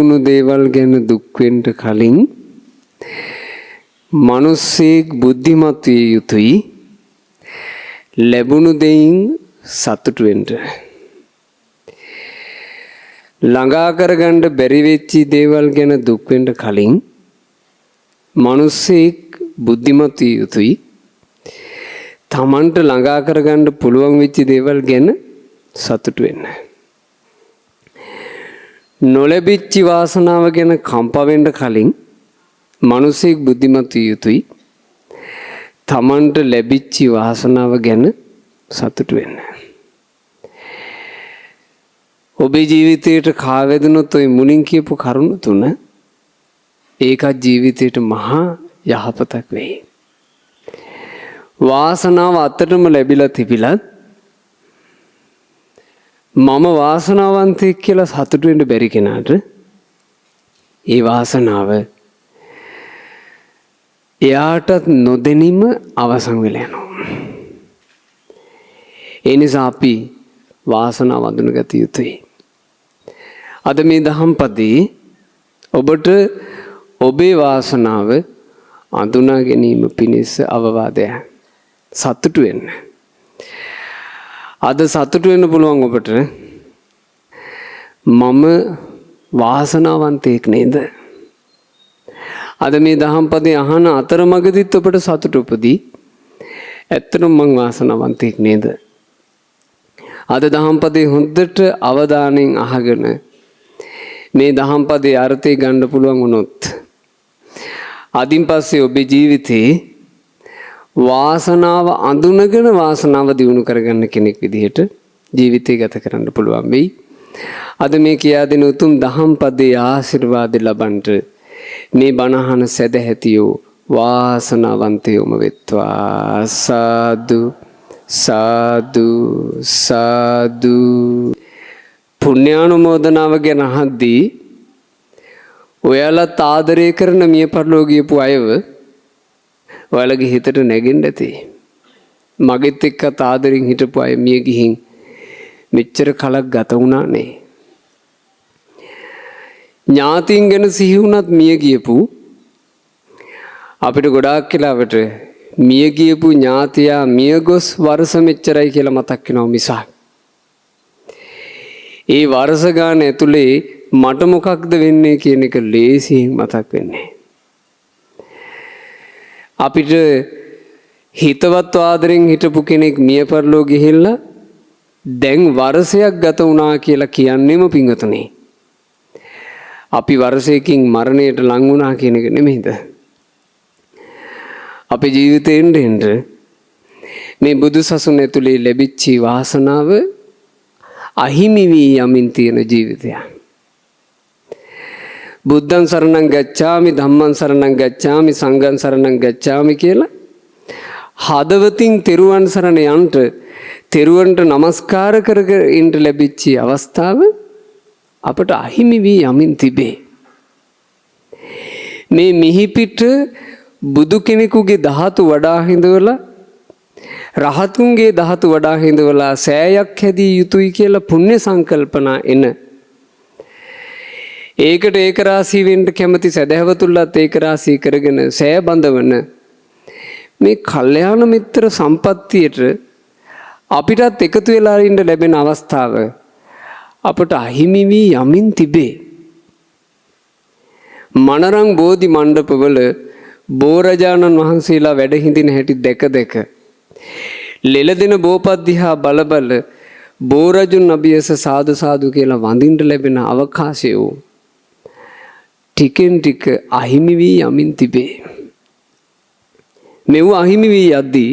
වුණු දේවල් ගැන දුක් වෙන්න කලින් මිනිස්සෙක් බුද්ධිමත් විය යුතුයි ලැබුණු දෙයින් සතුටු වෙන්න. ළඟා කරගන්න බැරි වෙච්ච දේවල් ගැන දුක් වෙන්න කලින් මිනිස්සෙක් බුද්ධිමත් විය යුතුයි තමන්ට ළඟා කරගන්න පුළුවන් වෙච්ච දේවල් ගැන සතුටු වෙන්න. නොලැබිච්ච වාසනාව ගැන කම්පා වෙන්න කලින් මිනිසෙක් බුද්ධිමත් විය යුතුයි. තමන්ට ලැබිච්ච වාසනාව ගැන සතුටු වෙන්න. ඔබේ ජීවිතයට කාවැදුනොත් ඔය මුලින් කියපු කරුණු තුන, ඒකත් ජීවිතයට මහා යහපතක් වෙයි. වාසනාව අතටම ලැබිලා තිබිලත් මම වාසනාවන්තයෙක් කියලා සතුටු වෙන්න බැරි කෙනාට ඒ වාසනාව එයාටත් නොදැනීම අවසන් වෙලා යනවා. ඒ නිසා අපි වාසනාව අඳුනගත යුතුයි. අද මේ දහම් පදේ ඔබට ඔබේ වාසනාව අඳුනා ගැනීම පිණිස අවවාදයක්. සතුටු වෙන්න. අද සතුටු වෙන්න පුළුවන් ඔබට, මම වාසනාවන්තයෙක් නේද? අද මේ දහම් පදේ අහන අතරමඟදිත් ඔබට සතුට උපදී. ඇත්තටම මං වාසනාවන්තයෙක් නේද? අද දහම් පදේ හොඳට අවධානයෙන් අහගෙන මේ දහම් පදේ අර්ථය ගන්න පුළුවන් වුණොත්, අදින් පස්සේ ඔබේ ජීවිතේ වාසනාව අඳුනගෙන වාසනාව දියුණු කරගන්න කෙනෙක් විදිහට ජීවිතය ගත කරන්න පුළුවන් වෙයි. අද මේ කියා දෙන උතුම් දහම් පදේ ආශිර්වාද ලබන්නට මේ බණ අහන සැදැහැතියෝ වාසනාවන්තයෝම වෙත්වා. සාදු සාදු සාදු. පුණ්‍යානුමෝදනාව ගැන අහද්දී ඔයාලත් ආදරය කරන මිය පරලෝ ගියපු අයව ඔයාලගේ හිතට නැගෙන්න ඇති. මගෙත් එක්කත් ආදරෙන් හිටපු අය මිය ගිහින් මෙච්චර කලක් ගත වුණා නේ. ඥාතීන් ගැන සිහි වුණත් මිය ගියපු අපිට ගොඩාක් වෙලාවට මිය ගියපු ඥාතියා මිය ගොස් වර්ෂ මෙච්චරයි කියලා මතක් වෙනවා මිසක්, ඒ වර්ෂ ගාන ඇතුලේ මට මොකක්ද වෙන්නේ කියන එක ලේසියෙන් මතක් වෙන්නේ. අපිට හිතවත් ආදරෙන් හිටපු කෙනෙක් මිය පරලෝ ගිහිල්ලා දැන් වර්ෂයක් ගත වුණා කියලා කියන්නේම, පින්වතුනි, අපි වර්ෂයකින් මරණයට ලං වුණා කියන එක නෙමෙයිද? අපේ ජීවිතේන් එන්න මේ බුදු සසුන ඇතුලේ ලැබිච්ච වාසනාව අහිමි වී යමින් තියෙන ජීවිතයක්. බුද්ධං සරණං ගච්ඡාමි, ධම්මං සරණං ගච්ඡාමි, සංඝං සරණං ගච්ඡාමි කියලා හදවතින් තෙරුවන් සරණ යන්ට, තෙරුවන්ට නමස්කාර කර කර ඉන්න ලැබිච්ච අවස්ථාව අපට අහිමි වී යමින් තිබේ. මේ මිහිපිට බුදු කෙනෙකුගේ ධාතු වඩා හිඳවලා, රහතුන්ගේ ධාතු වඩා හිඳවලා සෑයක් හැදිය යුතුයි කියලා පුණ්‍ය සංකල්පනා එන, ඒකට ඒක රාශී වෙන්න කැමති සැදැහැවතුන්ලත් ඒක රාශී කරගෙන සෑ බඳවන මේ කල්යාණ මිත්‍ර සම්පත්තියට අපිටත් එකතු වෙලා ඉන්න ලැබෙන අවස්ථාව අපට අහිමි වී යමින් තිබේ. මනරං බෝධි මණ්ඩපවල බෝරජාණන් වහන්සේලා වැඩ හිඳින හැටි දැක දැක, ලෙලදෙන බෝපත් දිහා බල බල බෝරජුන් අභියස සාදු සාදු කියලා වඳින්න ලැබෙන අවකාශය වූ ටිකෙන් ටික අහිමි වී යමින් තිබේ. මෙව අහිමි වී යද්දී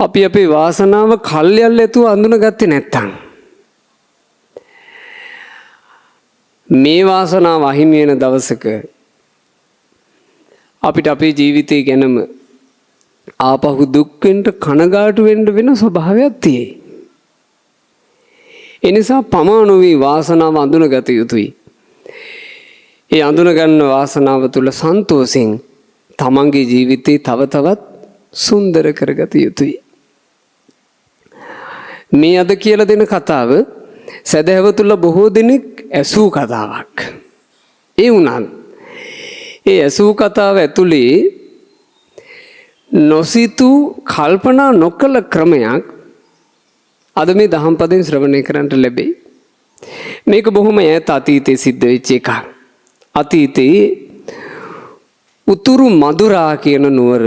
අපි අපේ වාසනාව කල්යල් ඇතුව අඳුනගත්තේ නැත්තම්, මේ වාසනාව අහිමි වෙන දවසක අපිට අපේ ජීවිතය ගැනම ආපහු දුක් වෙන්න, කනගාටු වෙන්න වෙන ස්වභාවයක් තියෙයි. ඒ නිසා පමා නොවී වාසනාව අඳුනගත යුතුයි. ඒ අඳුනගන්න වාසනාව තුළ සන්තෝෂෙන් තමන්ගේ ජීවිතේ තව තවත් සුන්දර කරගත යුතුයි. මේ අද කියලා දෙන කතාව සැදැහැවතුන්ලා බොහෝ දෙනෙක් ඇසූ කතාවක්. ඒ වුණත් ඒ ඇසූ කතාව ඇතුලේ නොසිතූ කල්පනා නොකළ ක්‍රමයක් අද මේ දහම් පදයෙන් ශ්‍රවණය කරන්නට ලැබෙයි. මේක බොහොම ඈත අතීතයේ සිද්ධ වෙච්ච එකක්. අතීතයේ උතුරු මදුරා කියන නුවර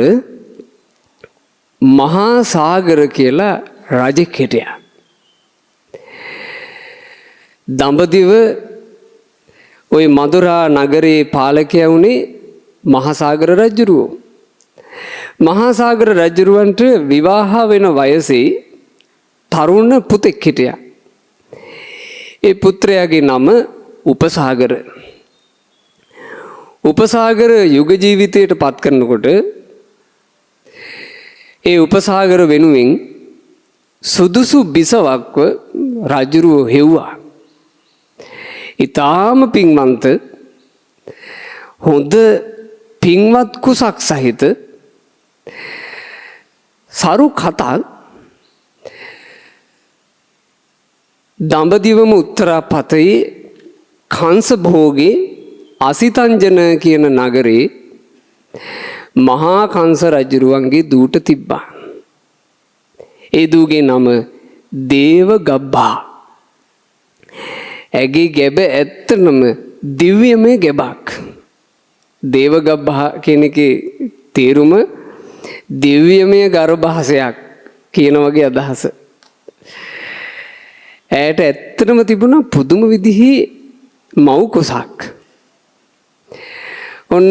මහා සාගර කියලා රජෙක් හිටියා. දඹදිව ඔය මදුරා නගරේ පාලකයා වුණේ මහා සාගර රජුරුවෝ. මහා සාගර රජුරුවන්ට විවාහ වෙන වයසේ තරුණ පුතෙක් හිටියා. ඒ පුත්‍රයාගේ නම උපසාගර. උපසාගර යුග ජීවිතයට පත් කරනකොට ඒ උපසාගර වෙනුවෙන් සුදුසු බිසවක්ව රජුරුවෝ හෙව්වා. ඊටාම පින්වන්ත හොඳ පින්වත් කුසක් සහිත සරු කතක් දඹදිවම උත්තරපතේ කංශ භෝගේ අසිතංජන කියන නගරේ මහා කංශ රජුරුවන්ගේ දූට තිබ්බා. ඒ දූගේ නම දේවගබ්බා. ඇගේ ගැබ ඇත්තනම දිව්‍යමය ගැබක්. දේවගබ්බා කියන එකේ තේරුම දිව්‍යමය ගර්භාෂයක් කියන වගේ අදහස. ඇයට ඇත්තටම තිබුණා පුදුම විදිහේ මව් කුසක්. ඔන්න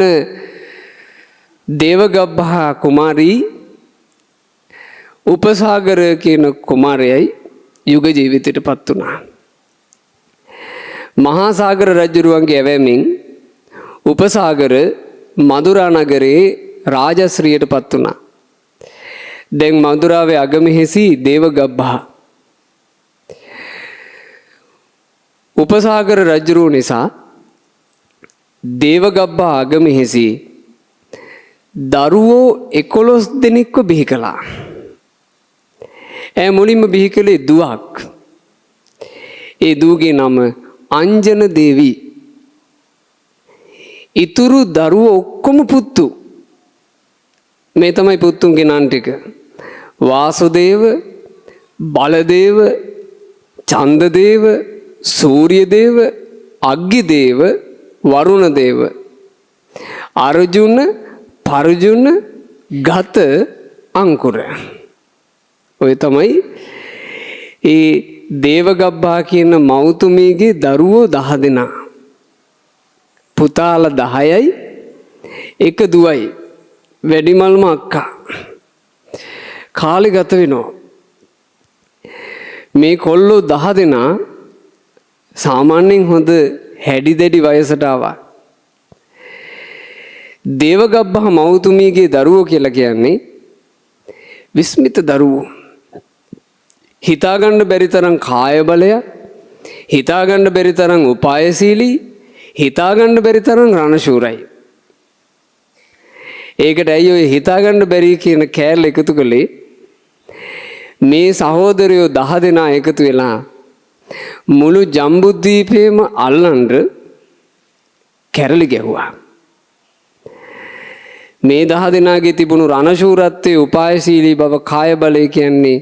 දේවගබ්බා කුමාරී උපසාගර කියන කුමාරයයි යුග ජීවිතයට පත් වුණා. මහා සාගර රජුරුවන්ගේ ඇවෑමෙන් උපසාගර මදුරා නගරේ රාජශ්‍රියට පත් වුණා. දැන් මදුරාවේ අගමෙහිසි දේවගබ්බා උපසාගර රජුරුව නිසා දේවගබ්බා අගමෙහිසි දරුවෝ 11 දෙනෙක්ව බිහි කළා. ඈ මුලින්ම බිහි කළේ දුවක්. ඒ දූගේ නම අංජන දේවී. ඉතුරු දරුවෝ ඔක්කොම පුත්තු. මේ තමයි පුත්තුන්ගේ නම් ටික. වාසුදේව, බලදේව, චන්දදේව, සූර්යදේව, අග්ගිදේව, වරුණදේව, අර්ජුන, පර්ජුන, ගත, අංකුර. ඔය තමයි ඒ දේවගබ්බා කියන මව්තුමියගේ දරුවෝ 10 දෙනා. පුතාලා 10යි එක දුවයි. වැඩිමල්ම අක්කා. කාලේ ගත වෙනවා. මේ කොල්ලෝ 10 දෙනා සාමාන්‍යයෙන් හොඳ හැඩි දැඩි වයසට ආවා. දේවගබ්බා මව්තුමියගේ දරුවෝ කියලා කියන්නේ විස්මිත දරුවෝ. හිතාගන්න බැරි තරම් කාය බලයක්, හිතාගන්න බැරි තරම් උපායශීලී, හිතාගන්න බැරි තරම් රණශූරයි. ඒකට ඇයි ඔය හිතාගන්න බැරි කියන කෑල්ල එකතු කළේ? මේ සහෝදරයෝ 10 දෙනා එකතු වෙලා මුළු ජම්බුද්වීපයේම අල්ලන්න කැරලි ගැහුවා. මේ 10 දෙනාගේ තිබුණු රණශූරත්වයේ උපායශීලී බව කාය බලය කියන්නේ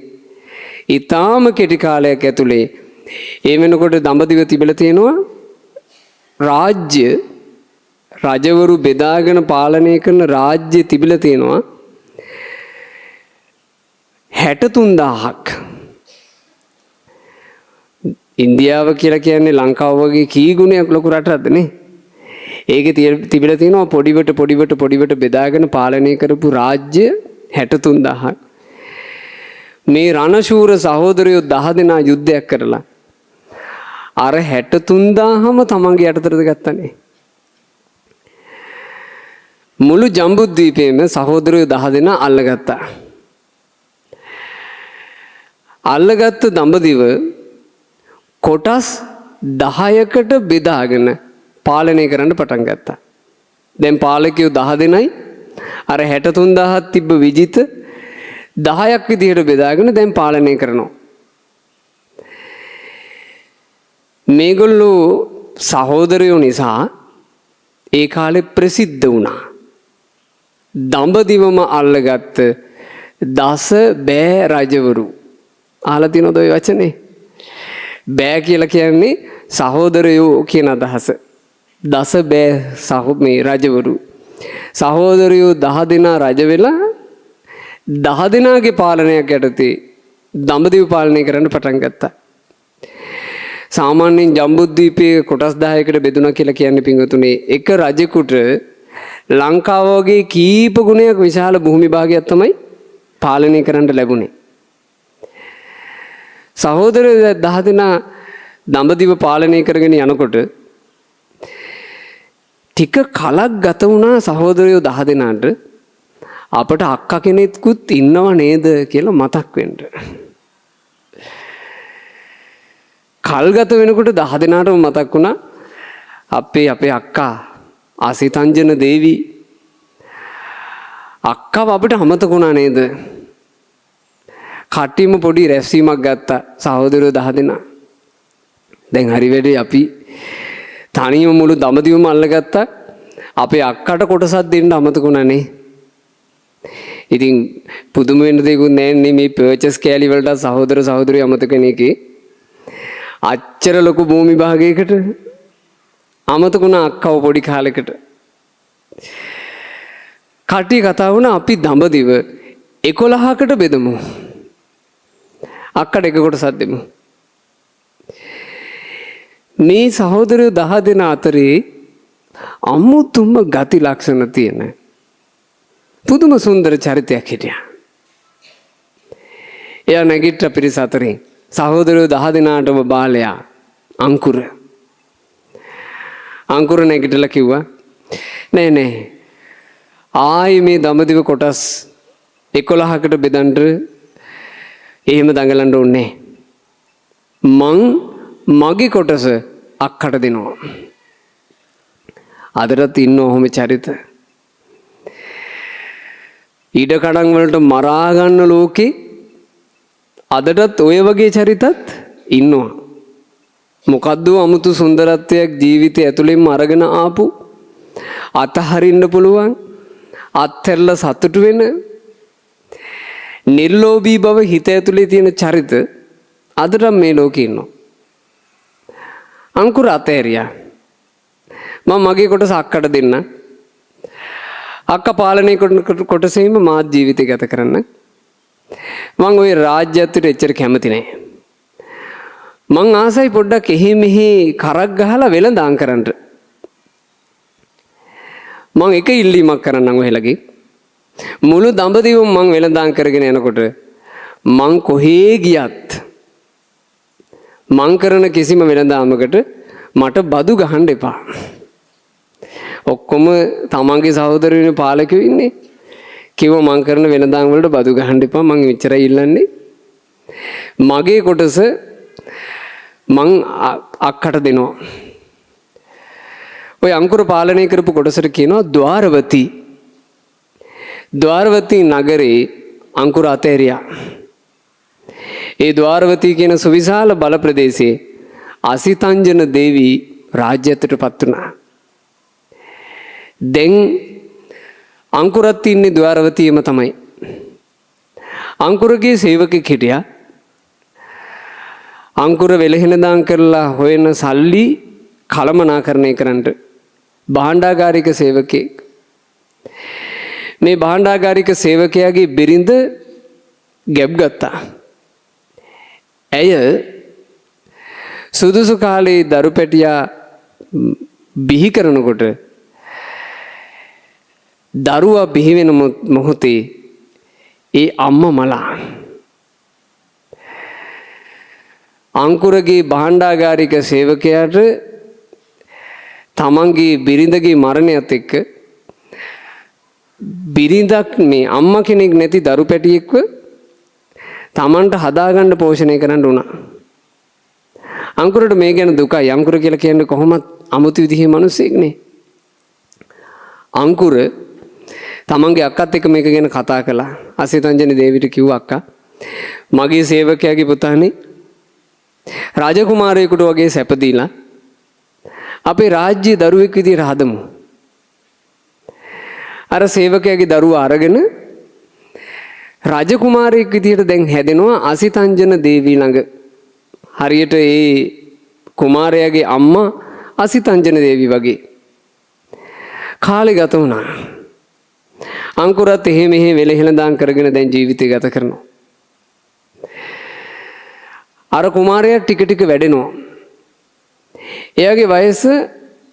ඊටාම කෙටි කාලයක් ඇතුලේ ඒ වෙනකොට දඹදිව තිබිලා තියෙනවා රාජ්‍ය රජවරු බෙදාගෙන පාලනය කරන රාජ්‍ය තිබිලා තියෙනවා 63000ක්. ඉන්දියාව කියලා කියන්නේ ලංකාව වගේ කී ගුණයක් ලොකු රටක්ද නේ? ඒකේ තිබිලා තියෙනවා පොඩිවට පොඩිවට පොඩිවට බෙදාගෙන පාලනය කරපු රාජ්‍ය 63000ක්. මේ රණශූර සහෝදරයෝ 10 දෙනා යුද්ධයක් කරලා අර 63000ම තමන්ගේ යටතට ගත්තනේ. මුළු ජම්බුද්වීපයේම සහෝදරයෝ 10 දෙනා අල්ලගත්තා. අල්ලගත්ත දඹදිව කොටස් 10කට බෙදාගෙන පාලනය කරන්න පටන් ගත්තා. දැන් පාලකයෝ 10 දෙනයි අර 63000ක් තිබ්බ විජිත 10ක් විදිහට බෙදාගෙන දැන් පාලනය කරනවා. මේගොල්ලෝ සහෝදරයෝ නිසා ඒ කාලේ ප්‍රසිද්ධ වුණා. දඹදිවම අල්ලගත්ත දස බෑ රජවරු. අහලා තියෙනවද ඔය වචනේ? බෑ කියලා කියන්නේ සහෝදරයෝ කියන අදහස. දස බෑ මේ රජවරු. සහෝදරයෝ 10 දෙනා රජ වෙලා 10 දෙනාගේ පාලනයක් යටතේ දඹදිව පාලනය කරන්න පටන් ගත්තා. සාමාන්‍යයෙන් ජම්බුද්වීපයේ කොටස් 10කට බෙදුණා කියලා කියන්නේ පින්වතුනි, එක රජෙකුට ලංකාව වගේ කීප ගුණයක් විශාල භූමි භාගයක් තමයි පාලනය කරන්න ලැබුණේ. සහෝදර 10 දෙනා දඹදිව පාලනය කරගෙන යනකොට ටික කලක් ගත වුණා සහෝදරයෝ 10 දෙනාට අපට අක්කා කෙනෙකුත් ඉන්නව නේද කියලා මතක් වෙන්න. කල් ගත වෙනකොට 10 දෙනාටම මතක් වුණා අපේ අපේ අක්කා අසිතංජන දේවී අක්කව අපිට අමතක වුණා නේද? කට්ටියම පොඩි රැස්වීමක් ගත්තා සහෝදරයෝ 10 දෙනා. දැන් හරි වැඩේ අපි තනියම මුළු දඹදිවම අල්ලගත්තා. අපේ අක්කට කොටසක් දෙන්න අමතක වුණා නේ. ඉතින් පුදුම වෙන්න දෙයක්වත් නෑ නේ මේ පර්චේස් කෑලි වලට සහෝදර සහෝදරියෝ අමතක වෙන එකේ. අච්චර ලොකු භූමි භාගයකට අමතක වුණා අක්කව පොඩි කාලෙකට. කට්ටිය කතා වුණා අපි දඹදිව 11කට බෙදමු. අක්කට එක කොටසක් දෙමු. මේ සහෝදරයෝ 10 දෙනා අතරේ අමුතුම ගති ලක්ෂණ තියෙන පුදුම සුන්දර චරිතයක් හිටියා. එයා නැගිට්ට පිරිස අතරින් සහෝදරයෝ 10 දෙනාටම බාලයා අංකුර. අංකුර නැගිටලා කිව්වා නෑ නෑ ආයේ මේ දඹදිව කොටස් 11කට බෙදන්න එහෙම දඟලන්න ඕනේ මං මගේ කොටස අක්කට දෙනවා. අදටත් ඉන්න ඔහොම චරිත. ඉඩ කඩන් වලට මරා ගන්න ලෝකේ අදටත් ඔය වගේ චරිතත් ඉන්නවා. මොකද්ද අමුතු සුන්දරත්වයක් ජීවිතය ඇතුළෙන්ම අරගෙන ආපු අතහරින්න පුළුවන් අත්හැරලා සතුටු වෙන නිර්ලෝභී බව හිත ඇතුලේ තියෙන චරිත අදටත් මේ ලෝකේ ඉන්නවා. අංකුර අතහැරියා. මම මගේ කොටස අක්කට දෙන්න. අක්කා පාලනය කරන කොටසෙම මාත් ජීවිතය ගත කරන්න. මං ඔය රාජ්‍යත්වයට එච්චර කැමති නෑ. මං ආසයි පොඩ්ඩක් එහෙ මෙහෙ කරක් ගහලා වෙළඳාම් කරන්න. මං එක ඉල්ලීමක් කරන්නම් ඔහෙලගේ. මුළු දඹදිවම මං වෙළඳාම් කරගෙන යනකොට මං කොහේ ගියත් මං කරන කිසිම වෙළඳාමකට මට බදු ගහන්න එපා. ඔක්කොම තමන්ගේ සහෝදරයෝ පාලකයෝ ඉන්නේ. කිව්ව මං කරන වෙළඳාම් වලට බදු ගහන්න එපා, මං මෙච්චරයි ඉල්ලන්නේ. මගේ කොටස මං අක්කට දෙනවා. ඔය අංකුර පාලනය කරපු කොටසට කියනවා ද්වාරවති. ද්වාරවති නගරේ අංකුර අතෑරියා. ඒ ද්වාරවති කියන සුවිශාල බල ප්‍රදේශයේ අසිතංජන දේවී රාජ්‍යත්වයට පත් වුණා. දැන් අංකුරත් ඉන්නේ ද්වාරවතියම තමයි. අංකුරගේ සේවකෙක් හිටියා. අංකුර වෙලහෙන දාන් කරලා හොයන සල්ලි කළමනාකරණය කරන්නට භාණ්ඩාගාරික සේවකෙක්. මේ භාණ්ඩාගාරික සේවකයාගේ බිරිඳ ගැබ් ගත්තා. ඇය සුදුසු කාලේ දරු පැටියා බිහි කරනකොට දරුවා බිහි වෙන මොහොතේ ඒ අම්මා මලා. අංකුරගේ භාණ්ඩාගාරික සේවකයාට තමන්ගේ බිරිඳගේ මරණයත් එක්ක බිරිඳක් මේ අම්මා කෙනෙක් නැති දරු පැටියෙක්ව තමන්ට හදාගන්න පෝෂණය කරන්න වුණා. අංකුරට මේ ගැන දුකයි. අංකුර කියලා කියන්නේ කොහොමත් අමුතු විදිහේ මිනිස්සෙක් නේ. අංකුර තමන්ගේ අක්කත් එක්ක මේක ගැන කතා කළා. අසිතංජනි දේවිට කිව්වා අක්කා මගේ සේවකයාගේ පුතානේ රාජකුමාරයෙකුට වගේ සැප දීලා අපේ රාජ්‍ය දරුවෙක් විදිහට හදමු. අර සේවකයාගේ දරුවා අරගෙන රජ කුමාරයෙක් විදියට දැන් හැදෙනවා අසිතංජන දේවී ළඟ. හරියට ඒ කුමාරයාගේ අම්මා අසිතංජන දේවී වගේ. කාලේ ගත වුණා. අංකුරත් එහෙ මෙහෙ වෙලහෙළඳාම් කරගෙන දැන් ජීවිතය ගත කරනවා. අර කුමාරයා ටික ටික වැඩෙනවා. එයාගේ වයස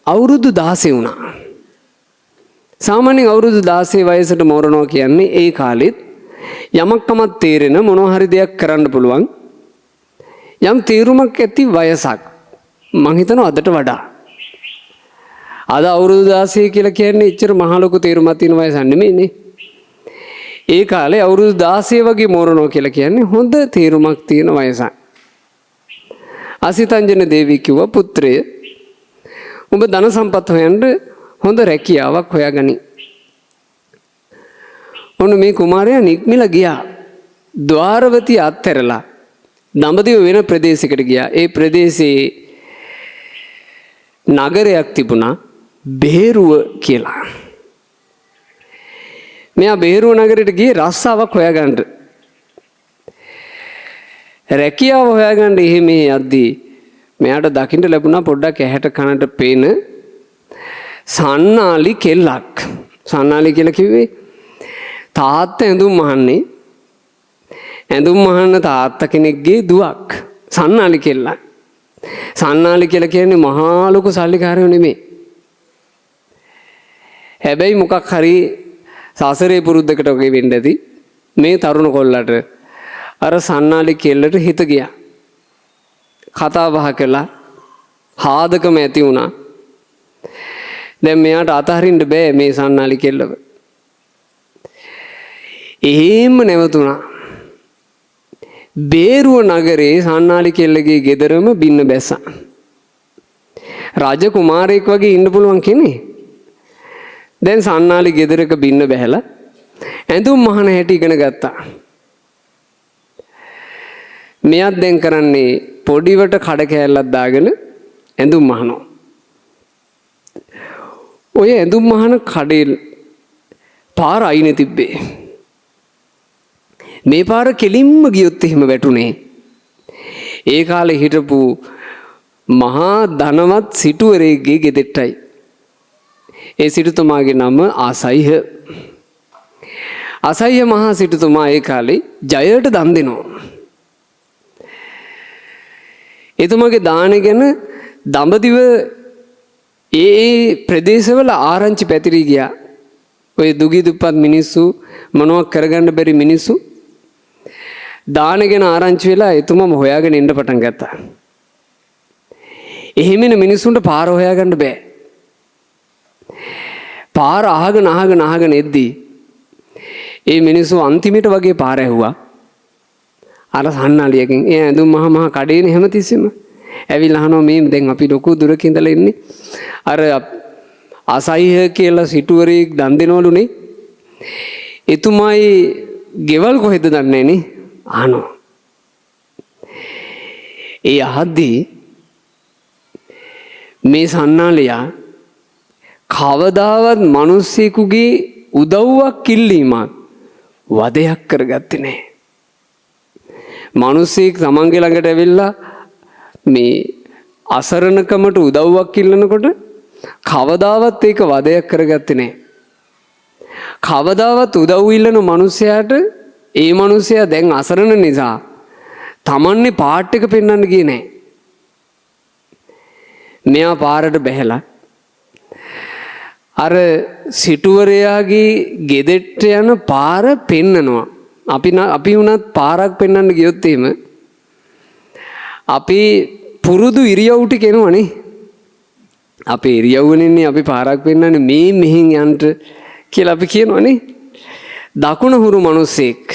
අවුරුදු 16 වුණා. සාමාන්‍යයෙන් අවුරුදු 16 වයසට මෝරනවා කියන්නේ ඒ කාලෙත් යමක් කමක් තේරෙන මොනවා හරි දෙයක් කරන්න පුළුවන් යම් තේරුමක් ඇති වයසක්. මං හිතනවා අදට වඩා. අද අවුරුදු 16 කියලා කියන්නේ එච්චර මහ ලොකු තේරුමක් තියෙන වයසක් නෙමෙයිනේ. ඒ කාලේ අවුරුදු 16 වගේ මෝරනවා කියලා කියන්නේ හොඳ තේරුමක් තියෙන වයසක්. අසිතංජන දේවී කිව්වා, පුත්‍රය, උඹ ධන සම්පත් හොයන්න හොඳ රැකියාවක් හොයාගනි. ඔන්න මේ කුමාරයා නික්මිලා ගියා. ද්වාරවතිය අත්හැරලා දඹදිව වෙන ප්‍රදේශයකට ගියා. ඒ ප්‍රදේශයේ නගරයක් තිබුණා බේරුව කියලා. මෙයා බේරුව නගරයට ගියේ රස්සාවක් හොයාගන්න. රැකියාව හොයාගන්න එහෙම යද්දී මෙයාට දකින්න ලැබුණා පොඩ්ඩක් ඇහැට කනට පේන සන්නාලි කෙල්ලක්. සන්නාලි කියලා කිව්වේ තාත්තා ඇඳුම් මහන්නේ. ඇඳුම් මහන්න තාත්තා කෙනෙක්ගේ දුවක්. සන්නාලි කෙල්ලක්. සන්නාලි කියලා කියන්නේ මහා ලොකු සල්ලිකාරයෝ නෙමෙයි. හැබැයි මොකක් හරි සසරේ පුරුද්දකට වගේ වෙන්න ඇති මේ තරුණ කොල්ලට අර සන්නාලි කෙල්ලට හිත ගියා. කතා බහ කළා. හාදකම ඇති වුණා. දැන් මෙයාට අතහරින්න බෑ මේ සන්නාලි කෙල්ලව. එහෙම නැවතුණා. බේරුව නගරේ සන්නාලි කෙල්ලගේ ගෙදරම බින්න බැස්සා. රජ කුමාරයෙක් වගේ ඉන්න පුළුවන් කෙනෙක්. දැන් සන්නාලි ගෙදරක බින්න බැහැලා ඇඳුම් මහන හැටි ඉගෙන ගත්තා. මෙයත් දැන් කරන්නේ පොඩිවට කඩ කෑල්ලක් දාගෙන ඇඳුම් මහනවා. ඔය ඇඳුම් මහන කඩේ පාර අයිනේ තිබ්බේ. මේ පාර කෙලින්ම ගියොත් එහෙම වැටුනේ. ඒ කාලේ හිටපු මහා ධනවත් සිටුවරයෙක්ගේ ගෙදරටයි. ඒ සිටුතුමාගේ නම ආසයිහ. අසයිහ මහා සිටුතුමා ඒ කාලේ ජයට දන් දෙනවා. එතුමාගේ දාන ගැන දඹදිව ඒ ඒ ප්‍රදේශවල ආරංචි පැතිරී ගියා. ඔය දුගී දුප්පත් මිනිස්සු මොනවක් කරගන්න බැරි මිනිස්සු දාන ගැන ආරංචි වෙලා එතුමාම හොයාගෙන එන්න පටන් ගත්තා. එහෙම එන මිනිස්සුන්ට පාර හොයාගන්න බෑ. පාර අහගෙන අහගෙන අහගෙන එද්දී ඒ මිනිස්සු අන්තිමට වගේ පාර ඇහුවා. අර සන්නාලියකින් ඒ ඇඳුම් මහ මහ කඩේනේ හැමතිස්සෙම. ඇවිල්ලා අහනවා මේ දැන් අපි ලොකු දුරක ඉඳලා ඉන්නේ. අර අසයිහ කියලා සිටුවරයෙක් දන් දෙනවලුනේ. එතුමායි ගෙවල් කොහෙද දන්නේ නේ අහනවා. ඒ අහද්දී මේ සන්නාලයා කවදාවත් මිනිස්සෙකුගේ උදව්වක් ඉල්ලීමක් වදයක් කරගත්තේ නෑ. මිනිස්සෙක් තමන්ගේ ළඟට ඇවිල්ලා මේ අසරණකමට උදව්වක් ඉල්ලනකොට කවදාවත් ඒක වදයක් කරගත්තේ නෑ. කවදාවත් උදව් ඉල්ලන මිනිසයාට ඒ මිනිසයා දැන් අසරණ නිසා තමන්නේ පාට් එක පෙන්වන්න ගියේ නෑ. මෙයා පාරට බැහැලා අර සිටුවරයාගේ ගෙදරට යන පාර පෙන්නනවා. අපි වුණත් පාරක් පෙන්වන්න ගියොත් එහෙම අපි පුරුදු ඉරියව් ටික එනවනේ. අපේ ඉරියව්වනේ ඉන්නේ අපි පාරක් පෙන්වන්නේ මේ මෙහෙන් යන්න කියලා අපි කියනවනේ. දකුණ හුරු මිනිස්සෙක්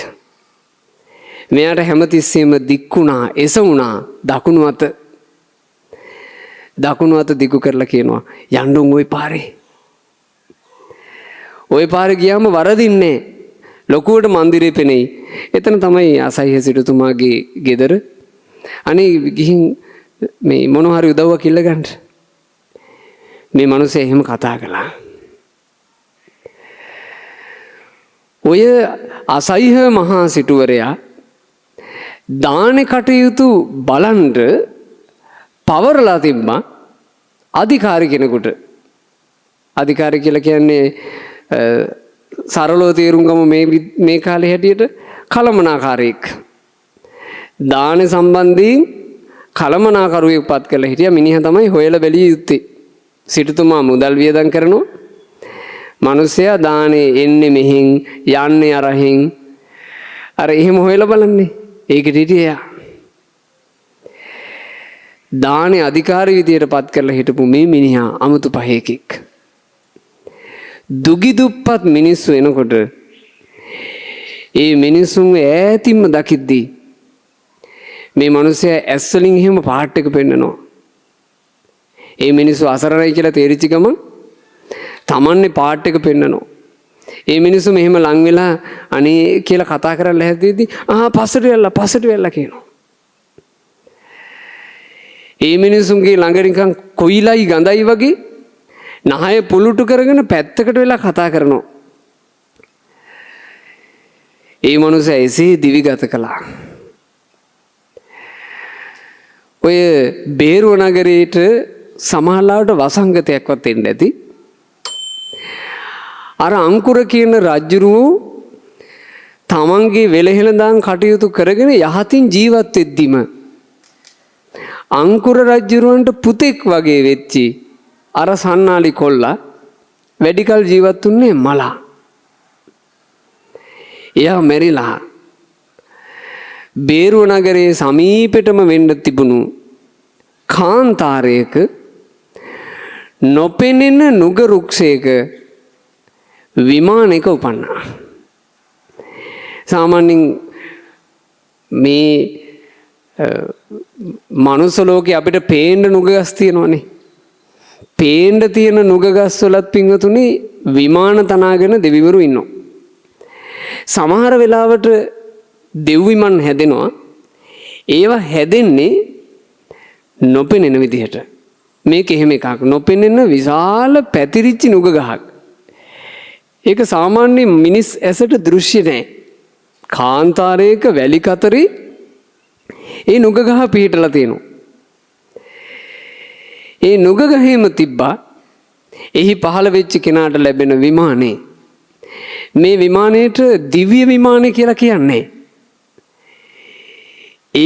මෙයාට හැමතිස්සෙම දික්ුණා, එසවුණා දකුණු අත. දකුණු අත දිගු කරලා කියනවා යන්න උන් ওই පාරේ. ওই පාරේ ගියාම වරදින්නේ ලොකුවට මන්දිරේ පෙනෙයි. එතන තමයි අසහ්‍ය සිටුතුමාගේ ගෙදර. අනේ ගිහින් මේ මොන හරි උදව්වක් ඉල්ල ගන්න. මේ මිනිස්සේ එහෙම කතා කළා. ඔය අසයිහ මහා සිටුවරයා දානෙ කටයුතු බලන්ඩ පවරලා තිබ්බා අධිකාරි කෙනෙකුට. අධිකාරි කියලා කියන්නේ සරලව තේරුම් ගමු මේ මේ කාලේ හැටියට කළමනාකාරයෙක්. දානෙ සම්බන්ධයෙන් කළමනාකරුවෙක් පත් කරලා හිටියා. මිනිහා තමයි හොයලා බැලිය යුත්තේ. සිටුතුමා මුදල් වියදම් කරනවා. මිනිසයා දානේ එන්නේ මෙහෙන් යන්නේ අරහෙන්, අර එහෙම හොයලා බලන්නේ. ඒකට හිටියේ එයා. දානේ අධිකාරී විදියට පත් කරලා හිටපු මේ මිනිහා අමුතු පහේකෙක්. දුගි දුප්පත් මිනිස්සු එනකොට ඒ මිනිස්සුන් ඈතින්ම දකිද්දී මේ මිනිස්සයා ඇස් වලින් එහෙම පාට් එක පෙන්නනවා. ඒ මිනිස්සු අසරණයි කියලා තේරිච්ච ගමන් තමන්නේ පාට් එක පෙන්නනවා. ඒ මිනිස්සු මෙහෙම ලං වෙලා අනේ කියලා කතා කරන්න හැදෙද්දී ආ පස්සට වෙලා පස්සට වෙලා කියනවා. ඒ මිනිසුන්ගේ ළඟ නිකන් කොයිලයි ගඳයි වගේ නහය පුලුටු කරගෙන පැත්තකට වෙලා කතා කරනවා. ඒ මනුස්සයා එසේ දිවිගත කළා. ඔය බේරුව නගරේට සමහරවිට වසංගතයක්වත් එන්න ඇති. අර අංකුර කියන රජුරුවෝ තමන්ගේ වෙලහෙළඳාම් කටයුතු කරගෙන යහතින් ජීවත් වෙද්දිම අංකුර රජුරුවන්ට පුතෙක් වගේ වෙච්චි අර සන්නාලි කොල්ලා වැඩිකල් ජීවත් වුණේ මලා. එයා මැරිලා බේරුව නගරයේ සමීපෙටම වෙන්න තිබුණු කාන්තාරයක නොපෙනෙන නුග රුක්ෂයක විමානයක උපන්නා. සාමාන්‍යයෙන් මේ මනුස්ස ලෝකේ අපිට පේන්න නුග ගස් තියෙනවනේ. පේන්න තියෙන නුග ගස් වලත් පින්වතුනි විමාන තනාගෙන දෙවිවරු ඉන්නවා. සමහර වෙලාවට දෙව් විමන් හැදෙනවා. ඒවා හැදෙන්නේ නොපෙනෙන විදිහට. මේක එහෙම එකක්. නොපෙනෙන විශාල පැතිරිච්ච නුග ගහක්. ඒක සාමාන්‍ය මිනිස් ඇසට දෘශ්‍ය නෑ. කාන්තාරයක වැලි කතරේ ඒ නුග ගහ පිහිටලා තියෙනවා. ඒ නුග ගහේම තිබ්බා එහි පහළ වෙච්ච කෙනාට ලැබෙන විමානේ. මේ විමානයට දිව්‍ය විමානය කියලා කියන්නේ.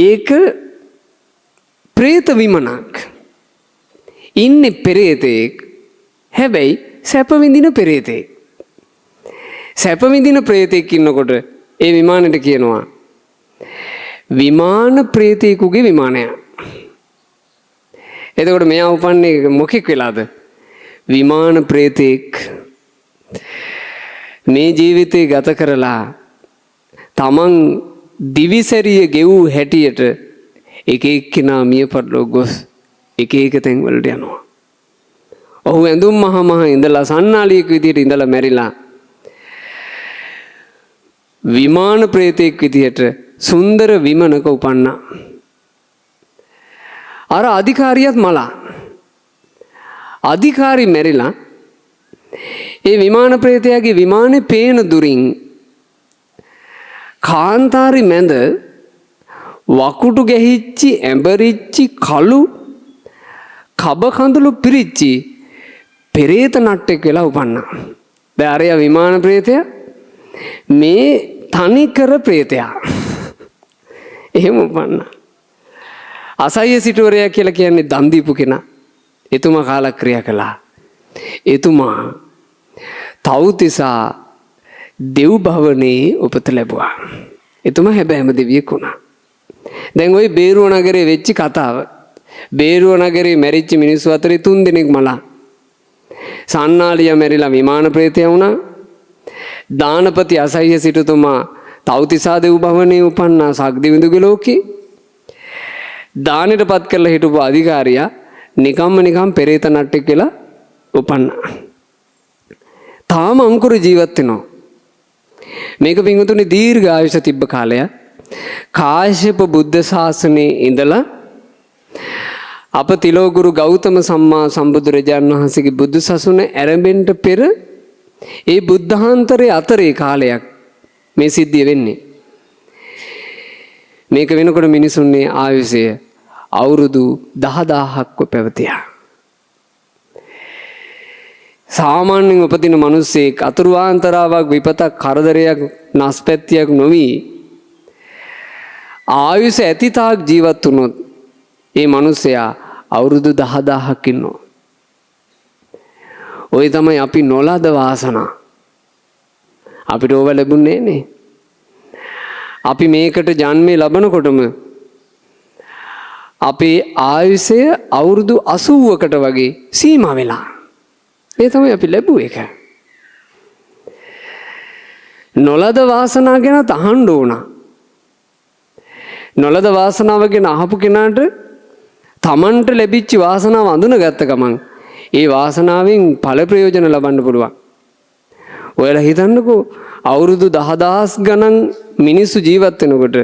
ඒක ප්‍රේත විමනක්. ඉන්නේ පෙරේතයෙක්. හැබැයි සැප විඳින පෙරේතයෙක්. සැප විඳින ප්‍රේතයෙක් ඉන්නකොට ඒ විමානෙට කියනවා විමාන ප්‍රේතයෙකුගේ විමානයක්. එතකොට මෙයා උපන්නේ මොකෙක් වෙලාද? විමාන ප්‍රේතයෙක්. මේ ජීවිතේ ගත කරලා තමන් දිවිසැරිය ගෙවූ හැටියට එක එක්කෙනා මිය පරලොව ගොස් එක එක තැන් වලට යනවා. ඔහු ඇඳුම් මහ මහ ඉඳලා සන්නාලියෙක් විදියට ඉඳලා මැරිලා විමාන ප්‍රේතයෙක් විදියට සුන්දර විමනක උපන්නා. අර අධිකාරියත් මලා. අධිකාරි මැරිලා ඒ විමාන ප්‍රේතයාගේ විමානේ පේන දුරින් කාන්තාරි මැද වකුටු ගැහිච්චි ඇඹරිච්චි කළු කබ කඳුළු පිරිච්චි පෙරේත නට්ටෙක් වෙලා උපන්නා. දැන් අරයා විමාන ප්‍රේතයා, මේ තනිකර ප්‍රේතයා. එහෙම උපන්නා. අසయ్య සිටුවරයා කියලා කියන්නේ දන් දීපු කෙනා. එතුමා කාලක්‍රියා කළා. එතුමා තව්තිසා දෙව් භවනේ උපත ලැබුවා. එතුමා හැබෑම දෙවියෙක් වුණා. දැන් ওই බේරුව නගරේ වෙච්ච කතාව. බේරුව නගරේ මැරිච්ච මිනිස්සු අතරේ 3 දෙනෙක් මලා. සන්නාලියා මැරිලා විමාන ප්‍රේතයා වුණා. දානපති අසහ්‍ය සිටුතුමා තව්තිසා දෙව් භවනේ උපන්නා සක්දිවිඳුගේ ලෝකේ. දානෙට පත් කරලා හිටපු අධිකාරියා නිකම්ම නිකම් පෙරේත නට්ටෙක් වෙලා උපන්නා. තාම අංකුර ජීවත් වෙනවා. මේක පින්වතුනි දීර්ඝ ආයුෂ තිබ්බ කාලය. කාශ්‍යප බුද්ධ ශාසනයේ ඉඳලා අප තිලෝගුරු ගෞතම සම්මා සම්බුදුරජාණන් වහන්සේගේ බුදු සසුන ඇරඹෙන්න පෙර ඒ බුද්ධාන්තරයේ අතරේ කාලයක් මේ සිද්ධිය වෙන්නේ. මේක වෙනකොට මිනිසුන්ගේ ආයුෂය අවුරුදු 10,000ක්ව පැවතියා. සාමාන්‍යයෙන් උපදින මිනිස්සෙක් අතුරුආන්තරාවක් විපතක් කරදරයක් නස්පැත්තියක් නොවි ආයුෂ ඇති තාක් ජීවත් වුණොත් ඒ මිනිසයා අවුරුදු 10,000ක් ඉන්නවා. ඔය තමයි අපි නොලද වාසනා. අපිට ඕව ලැබුණේ නෑනේ. අපි මේකට ජන්මේ ලබනකොටම අපේ ආයුෂය අවුරුදු 80කට වගේ සීමා වෙලා. ඒ තමයි අපි ලැබුව එක. නොලද වාසනා ගැන අහන්න ඕන. නොලද වාසනාව ගැන අහපු කෙනාට තමන්ට ලැබිච්ච වාසනාව අඳුනගත්ත ගමන් ඒ වාසනාවෙන් ඵල ප්‍රයෝජන ලබන්න පුළුවන්. ඔයාලා හිතන්නකෝ අවුරුදු 10,000 ගණන් මිනිස්සු ජීවත් වෙනකොට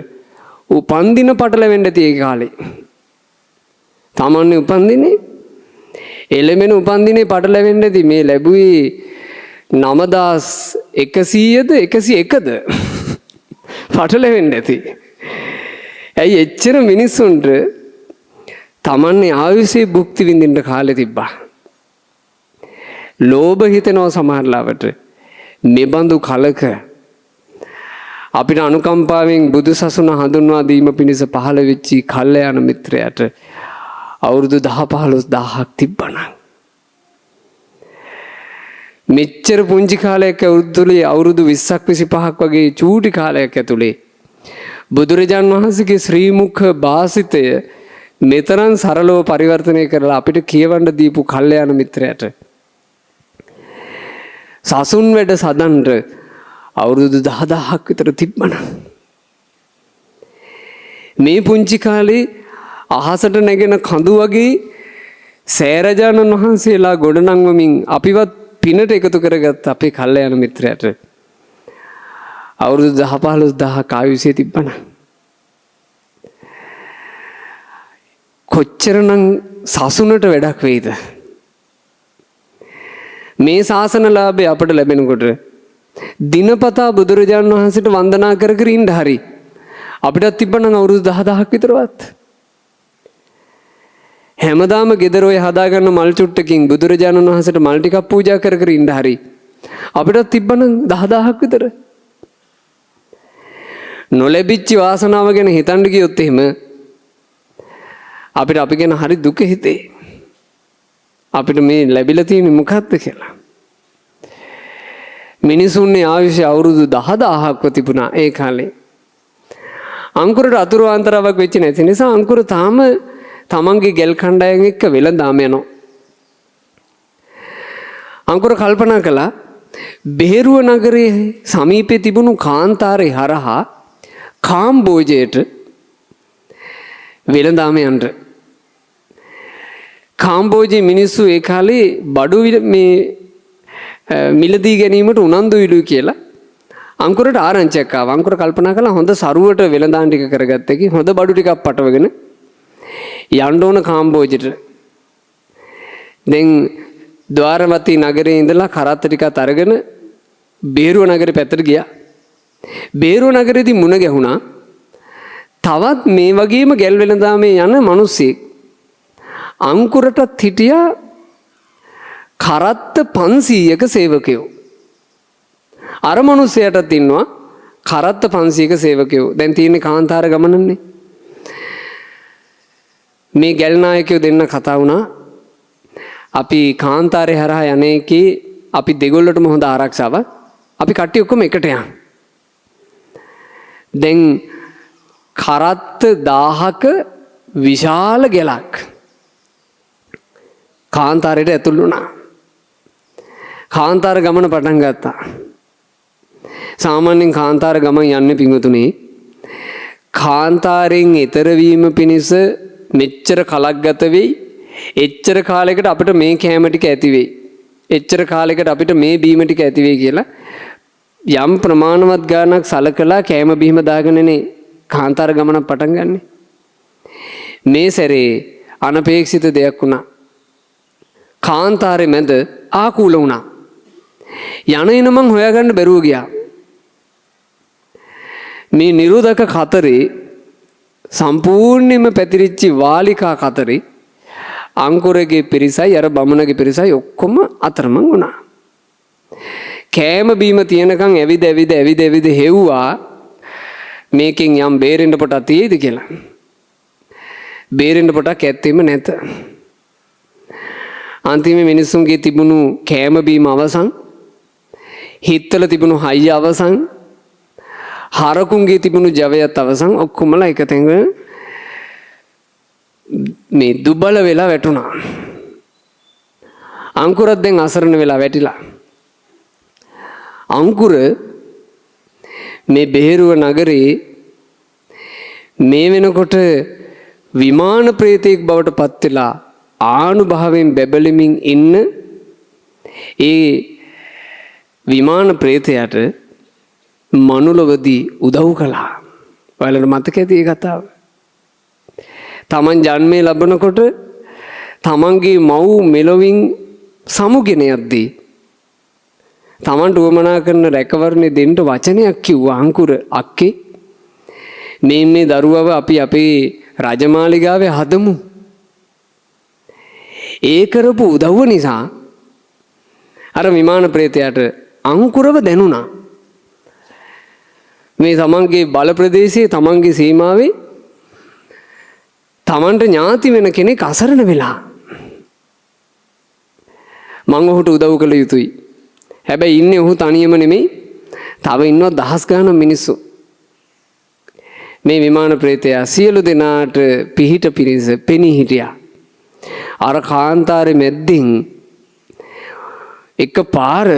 උපන්දින පටලවෙන්න ඇති ඒ කාලේ. තමන්නේ උපන්දිනේ එළමෙන උපන්දිනේ පටලැවෙන්න ඇති මේ ලැබුවේ 9100ද 101ද පටලැවෙන්න ඇති. ඇයි එච්චර මිනිස්සුන්ට තමන්නේ ආයුෂේ භුක්ති විඳින්න කාලෙ තිබ්බා. ලෝභ හිතෙනවා සමහර ලාවට. මෙබඳු කලක අපිට අනුකම්පාවෙන් බුදු සසුන හඳුන්වා දීම පිණිස පහළ වෙච්චි කල්යාණ මිත්‍රයාට අවුරුදු 10 15,000ක් තිබ්බනම් මෙච්චර පුංචි කාලයක් ඇතුලේ අවුරුදු 20ක් 25ක් වගේ චූටි කාලයක් ඇතුලේ බුදුරජාන් වහන්සේගේ ශ්‍රී මුඛ භාසිතය මෙතරම් සරලව පරිවර්තනය කරලා අපිට කියවන්න දීපු කල්යාණ මිත්‍රයාට සසුන් වැඩ සදන්ට අවුරුදු 10,000ක් විතර තිබ්බනම් මේ පුංචි කාලේ අහසට නැගෙන කඳු වගේ සෑරජානන් වහන්සේලා ගොඩනංවමින් අපිවත් පිනට එකතු කරගත්ත අපේ කල්යාණ මිත්‍රයාට අවුරුදු 10 15,000ක් ආයුෂය තිබ්බනම් කොච්චරනම් සසුනට වැඩක් වෙයිද? මේ ශාසන ලාභය අපට ලැබෙනකොට දිනපතා බුදුරජාණන් වහන්සේට වන්දනා කර කර ඉන්න හරි අපිටත් තිබ්බනම් අවුරුදු 10,000ක් විතරවත් හැමදාම ගෙදර ඔය හදාගන්න මල් චුට්ටකින් බුදුරජාණන් වහන්සේට මල් ටිකක් පූජා කර කර ඉන්න හරි අපිටත් තිබ්බනම් 10,000ක් විතර. නොලැබිච්ච වාසනාව ගැන හිතන්න ගියොත් එහෙම අපිට අපි ගැන හරි දුක හිතේ. අපිට මේ ලැබිලා තියෙන්නේ මොකද්ද කියලා. මිනිසුන්ගේ ආයුෂ අවුරුදු 10,000ක්ව තිබුණා ඒ කාලේ. අංකුරට අතුරු ආන්තරාවක් වෙච්ච නැති නිසා අංකුර තාම තමන්ගේ ගැල් කණ්ඩායම් එක්ක වෙළඳාම යනවා. අංකුර කල්පනා කළා බෙහෙරුව නගරයේ සමීපේ තිබුණු කාන්තාරේ හරහා කාම්බෝජයට වෙළඳාම යන්න. කාම්බෝජයේ මිනිස්සු ඒ කාලේ බඩු මේ මිලදී ගැනීමට උනන්දු විලු කියලා අංකුරට ආරංචියක් ආවා. අංකුර කල්පනා කළා හොඳ සරුවට වෙළඳාම් ටික කරගත්ත එකේ හොඳ බඩු ටිකක් පටවගෙන යන්න ඕන කාම්බෝජෙට. දැන් ද්වාරවතී නගරේ ඉඳලා කරත්ත ටිකත් අරගෙන බේරුව නගරේ පැත්තට ගියා. බේරුව නගරේදී මුණ ගැහුණා තවත් මේ වගේම ගැල් වෙළඳාමේ යන මිනිස්සෙක්. අංකුරටත් හිටියා කරත්ත 500ක සේවකයෝ. අර මිනිස්සයාටත් ඉන්නවා කරත්ත 500ක සේවකයෝ. දැන් තියෙන්නේ කාන්තාර ගමනන්නේ. මේ ගැල් නායකයෝ දෙන්න කතා වුණා. අපි කාන්තාරේ හරහා යන එකේ අපි දෙගොල්ලටම හොඳ ආරක්ෂාවක්. අපි කට්ටිය ඔක්කොම එකට යන්. දැන් කරත්ත 1000ක විශාල ගැලක් කාන්තාරයට ඇතුල් වුණා. කාන්තාර ගමන පටන් ගත්තා. සාමාන්‍යයෙන් කාන්තාර ගමන් යන්නේ පින්වතුනි කාන්තාරයෙන් එතර වීම පිණිස මෙච්චර කලක් ගත වෙයි. එච්චර කාලයකට අපිට මේ කෑම ටික ඇති වෙයි. එච්චර කාලයකට අපිට මේ බීම ටික ඇති වෙයි කියලා යම් ප්‍රමාණවත් ගාණක් සලකලා කෑම බීම දාගෙනනේ කාන්තාර ගමනක් පටන් ගන්නෙ. මේ සැරේ අනපේක්ෂිත දෙයක් වුණා. කාන්තාරේ මැද ආකූල වුණා. යන එන මං හොයාගන්න බැරුව ගියා. මේ නිරෝධක කතරේ සම්පූර්ණයෙන්ම පැතිරිච්ච වාලිකා කතරේ අංකුරගේ පිරිසයි අර බමුණගේ පිරිසයි ඔක්කොම අතරමං වුණා. කෑම බීම තියෙනකන් ඇවිද ඇවිද ඇවිද ඇවිද හෙව්වා මේකෙන් යම් බේරෙන්න පොටක් තියෙයිද කියලා. බේරෙන්න පොටක් ඇත්තෙම නැත. අන්තිමේ මිනිස්සුන්ගේ තිබුණු කෑම බීම අවසන්, හිත්වල තිබුණු හයිය අවසන්, හරකුන්ගේ තිබුණු ජවයත් අවසන්, ඔක්කොමලා එක තැනක මේ දුබල වෙලා වැටුණා. අංකුරත් දැන් අසරණ වෙලා වැටිලා. අංකුර මේ බෙහෙරුව නගරේ මේ වෙනකොට විමාන ප්‍රේතයෙක් බවට පත් වෙලා ආනුභාවයෙන් බැබලෙමින් ඉන්න ඒ විමාන ප්‍රේතයාට මනුලොවදී උදව් කළා. ඔයාලට මතක ඇති ඒ කතාව. තමන් ජන්මය ලබනකොට තමන්ගේ මව් මෙලොවින් සමුගෙන යද්දී තමන්ට උවමනා කරන රැකවරණය දෙන්න වචනයක් කිව්වා අංකුර අක්කේ, මේ මේ දරුවව අපි අපේ රජමාලිගාවේ හදමු. ඒ කරපු උදව්ව නිසා අර විමාන ප්‍රේතයාට අංකුරව දැනුණා. මේ තමන්ගේ බල ප්‍රදේශයේ තමන්ගේ සීමාවේ තමන්ට ඥාති වෙන කෙනෙක් අසරණ වෙලා. මං ඔහුට උදව් කළ යුතුයි. හැබැයි ඉන්නේ ඔහු තනියම නෙමෙයි. තව ඉන්නවා දහස් ගාණක් මිනිස්සු. මේ විමාන ප්‍රේතයා සියලු දෙනාට පිහිට පිණිස පෙනී හිටියා. අර කාන්තාරේ මැද්දෙන් එක පාර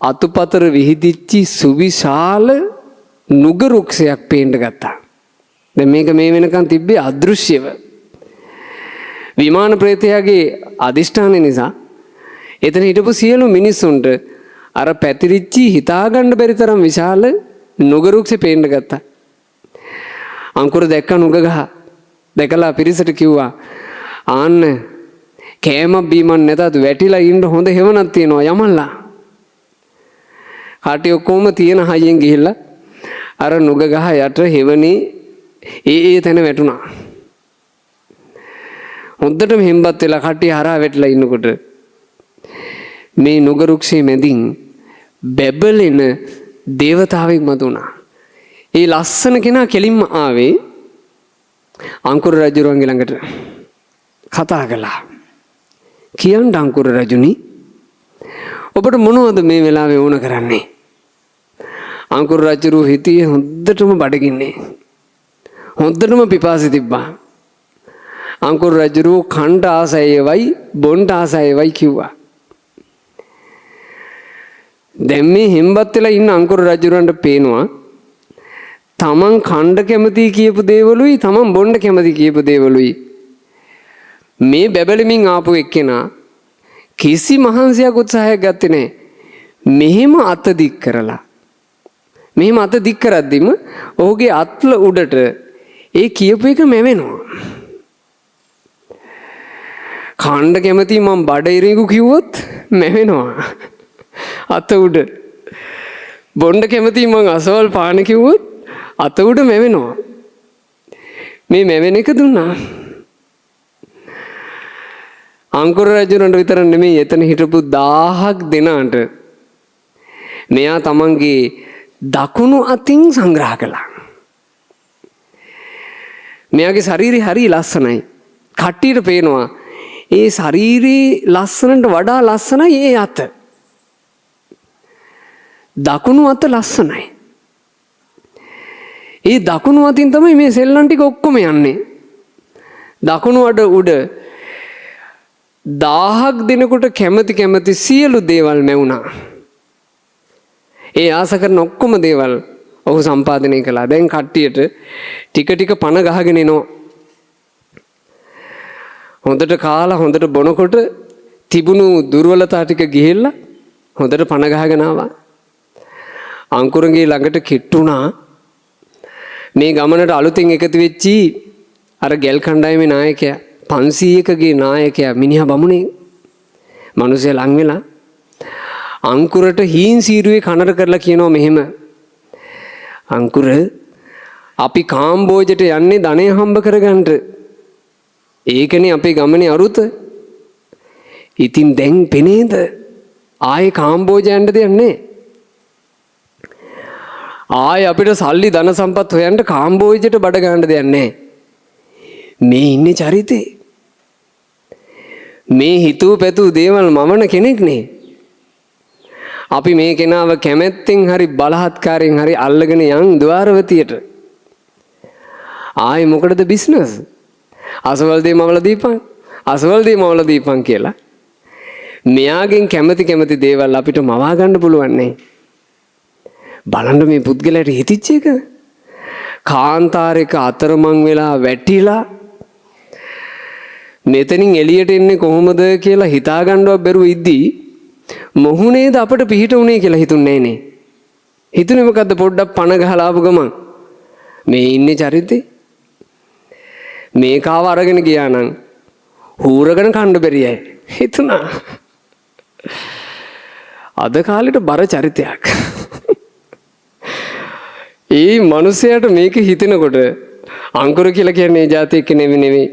අතුපතර විහිදිච්චි සුවිශාල නුග රුක්ෂයක් පේන්න ගත්තා. දැන් මේක මේ වෙනකන් තිබ්බේ අදෘශ්‍යව. විමාන ප්‍රේතයාගේ අදිෂ්ඨානය නිසා එතන හිටපු සියලු මිනිස්සුන්ට අර පැතිරිච්චි හිතාගන්න බැරි තරම් විශාල නුග රුක්ෂේ පේන්න ගත්තා. අංකුර දැක්ක නුග ගහ. දැකලා පිරිසට කිව්වා, ආන්න කෑමක් බීමක් නැතත් වැටිලා ඉන්න හොඳ හෙවණක් තියෙනවා යමල්ලා. කාටි ඔක්කොම තියෙන හයියෙන් ගිහිල්ලා අර නුග ගහ යට හෙවණේ ඒ ඒ තැන වැටුණා. හොඳටම හෙම්බත් වෙලා කට්ටිය හරහා වැටිලා ඉන්නකොට මේ නුග රුක්ෂයේ මැදින් බැබලෙන දේවතාවෙක් මතුණා. ඒ ලස්සන කෙනා කෙලින්ම ආවේ අංකුර රජුරුවන්ගේ ළඟට කතා කළා. කියන්න අංකුර රජුනි, ඔබට මොනවද මේ වෙලාවේ ඕන කරන්නේ? අංකුර රජුරුව හිටියේ හොඳටම බඩගින්නේ. හොඳටම පිපාසි තිබ්බා. අංකුර රජුරුව කණ්ඩ ආසයවයි බොණ්ඩ ආසයවයි කිව්වා. දැන් මේ හෙම්බත් වෙලා ඉන්න අංකුර රජුරන්ට පේනවා තමන් කණ්ඩ කැමති කියපු දේවලුයි තමන් බොණ්ඩ කැමති කියපු දේවලුයි මේ බැබලෙමින් ආපු එක්කෙනා කිසි මහන්සියක් උත්සාහයක් ගත්තේ නෑ. මෙහෙම අත දික් කරලා මෙහෙම අත දික් කරද්දිම ඔහුගේ අත්ල උඩට ඒ කියපු එක මැවෙනවා. කණ්ඩ කැමති මං බඩ ඉරිඟු කිව්වොත් මැවෙනවා. අත උඩ. බොණ්ඩ කැමති මං අසවල් පාන කිව්වොත් අත උඩ මැවෙනවා. මේ මැවෙන එක දුන්නා. අංකුර රජුරන්ට විතර නෙමෙයි එතන හිටපු 1000ක් දෙනාට මෙයා තමන්ගේ දකුණු අතින් සංග්‍රහ කළා. මෙයාගේ ශරීරය හරි ලස්සනයි. කට්ටියට පේනවා ඒ ශරීරේ ලස්සනට වඩා ලස්සනයි ඒ අත. දකුණු අත ලස්සනයි. ඒ දකුණු අතින් තමයි මේ සෙල්ලම් ටික ඔක්කොම යන්නේ. දකුණු අඩ උඩ 1000ක් දෙනෙකුට කැමති කැමති සියලු දේවල් මැවුණා. ඒ ආස කරන ඔක්කොම දේවල් ඔහු සම්පාදනය කළා. දැන් කට්ටියට ටික ටික පණ ගහගෙන එනවා. හොඳට කාලා හොඳට බොනකොට තිබුණු දුර්වලතා ටික ගිහිල්ලා හොඳට පණ ගහගෙන ආවා. අංකුරගේ ළඟට කිට්ටුණා. මේ ගමනට අලුතෙන් එකතු වෙච්චි අර ගැල් කණ්ඩායමේ නායකයා 500කගේ නායකයා මිනිහා බමුණේ. මිනිස්සයා ලං වෙලා අංකුරට හීන් සීරුවේ කනර කරලා කියනවා මෙහෙම. අංකුර අපි කාම්බෝජට යන්නේ ධනය හම්බ කරගන්න. ඒකනේ අපේ ගමනේ අරුත. ඉතින් දැන් පෙනේද ආයේ කාම්බෝජ යන්න දෙයක් නෑ. ආයේ අපිට සල්ලි ධන සම්පත් හොයන්න කාම්බෝජයට බඩ ගන්න දෙයක් නෑ. මේ ඉන්නේ චරිතේ. මේ හිතූ පැතූ දේවල් මවන කෙනෙක් නේ. අපි මේ කෙනාව කැමැත්තෙන් හරි බලහත්කාරයෙන් හරි අල්ලගෙන යන් ද්වාරවතියට. ආයේ මොකටද බිස්නස්? අසවල් දේ මවලා දීපන්, අසවල් දේ මවලා දීපන් කියලා. මෙයාගෙන් කැමති කැමති දේවල් අපිට මවා ගන්න පුළුවන් නේ. බලන්න මේ පුද්ගලයාට හිතිච්ච එක. කාන්තාරයක අතරමං වෙලා වැටිලා මෙතනින් එළියට එන්නේ කොහොමද කියලා හිතා ගන්නවත් බැරුව ඉද්දී මොහු නේද අපට පිහිට උනේ කියලා හිතුන්නේ නෑනේ. හිතුනේ මොකද්ද පොඩ්ඩක් පණ ගහලා ආපු ගමන් මේ ඉන්නේ චරිතේ. මේකාව අරගෙන ගියා නම් හූරගෙන කන්න බැරි අය හිතුණා. අද කාලෙට බර චරිතයක්. ඒ මිනිසයාට මේක හිතෙනකොට අංකුර කියලා කියන්නේ ඒ જાති එක්ක නෙවෙයි.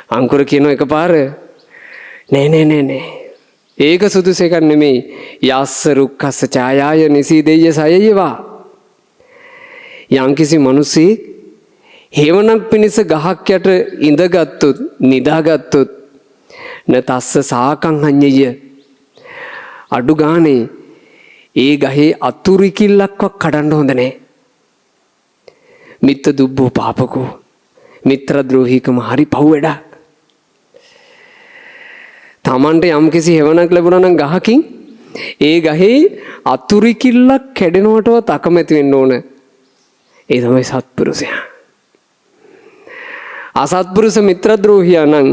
අංකුර කියන එකපාර නෑ නෑ නෑ නෑ. ඒක සුදුසු එකක් නෙමෙයි. යස්ස රුක්ඛස්ස ඡායාය නිසීදෙය්‍ය සයයවා. යම්කිසි මිනිසෙක් හේවණක් පිණිස ගහක් යට ඉඳගත්තුත් නිදාගත්තුත් න තස්ස සාකං හඤ්ඤය. අඩු ගානේ ඒ ගහේ අතුරුකිල්ලක්වත් කඩන්න හොඳ නෑ. මිත්ත දුබ්බෝ පාපකෝ. මිත්‍ර ද්‍රෝහීකම හරි පව් වැඩක්. තමන්ට යම්කිසි හේවණක් ලැබුණා නම් ගහකින් ඒ ගහේ අතුරුකිල්ලක් කැඩෙනවටවත් අකමැති වෙන්න ඕන. ඒ තමයි සත්පුරුෂයා. අසත්පුරුෂ මිත්‍රද්‍රෝහියා නම්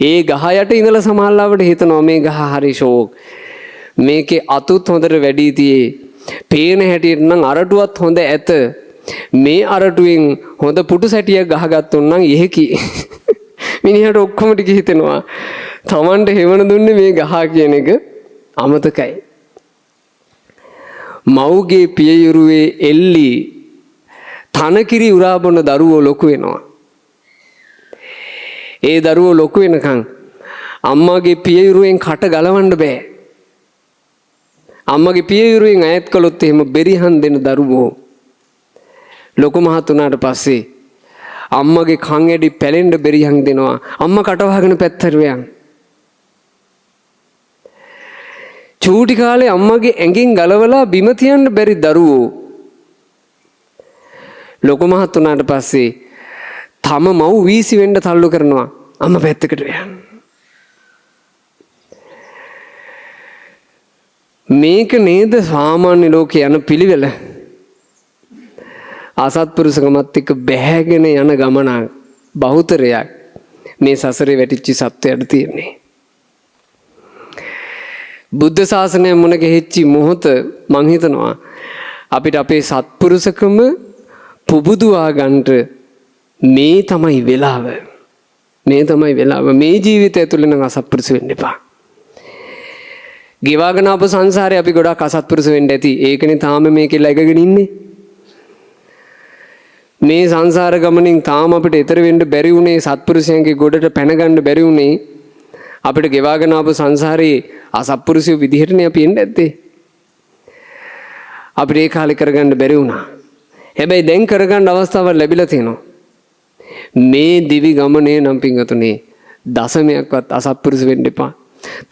ඒ ගහ යට ඉඳලා සමහරවිට හිතනවා මේ ගහ හරි ෂෝක්. මේකේ අතුත් හොඳට වැඩි තියේ. පේන හැටියට නම් අරටුවත් හොඳ ඇත. මේ අරටුවෙන් හොඳ පුටු සැටියක් ගහගත්තොත් නම් එහෙකි. මිනිහට ඔක්කොම ටික හිතෙනවා. තමන්ට හේවණ දුන්නේ මේ ගහ කියන එක අමතකයි. මව්ගේ පියයුරුවේ එල්ලි තනකිරි උරා බොන දරුවෝ ලොකු වෙනවා. ඒ දරුවෝ ලොකු වෙනකන් අම්මාගේ පියයුරුවෙන් කට ගලවන්න බෑ. අම්මගේ පියයුරුවෙන් ඈත් කළොත් එහෙම බෙරිහන් දෙන දරුවෝ ලොකු මහත් වුණාට පස්සේ අම්මගේ කන් ඇඩි පැලෙන්න බෙරිහන් දෙනවා. අම්මා කට වහගෙන පැත්තට යන්. චූටි කාලේ අම්මගේ ඇඟෙන් ගලවලා බිම තියන්න බැරි දරුවෝ ලොකු මහත් වුණාට පස්සේ තම මව් වීසි වෙන්න තල්ලු කරනවා. අම්මා පැත්තකට යන්. මේක නේද සාමාන්‍ය ලෝකේ යන පිළිවෙල. අසත්පුරුෂකමත් එක්ක බැහැගෙන යන ගමනක් බහුතරයක් මේ සසරේ වැටිච්ච සත්වයට තියෙන්නේ. බුද්ධ ශාසනය මුණ ගැහිච්ච මොහොත මං හිතනවා අපිට අපේ සත්පුරුෂකම පුබුදුවා ගන්නට මේ තමයි වෙලාව. මේ තමයි වෙලාව. මේ ජීවිතය තුළ නම් අසත්පුරුෂ වෙන්න එපා. ගෙවාගෙන ආපු සංසාරේ අපි ගොඩක් අසත්පුරුෂ වෙන්න ඇති. ඒකනේ තාම මේකේ läගගෙන ඉන්නේ. මේ සංසාර ගමනින් තාම අපිට ඈතර වෙන්න බැරි වුණේ, සත්පුරුෂයන්ගේ ගොඩට පැන ගන්න බැරි වුණේ අපිට ගෙවාගෙන ආපු සංසාරේ අසත්පුරුෂයෝ විදිහටනේ අපි එන්න ඇත්තේ. අපිට ඒ කාලේ කරගන්න බැරි වුණා. හැබැයි දැන් කරගන්න අවස්ථාවක් ලැබිලා තියෙනවා. මේ දිවි ගමනේ නම් පින්වතුනි දශමයක්වත් අසත්පුරුෂ වෙන්න එපා.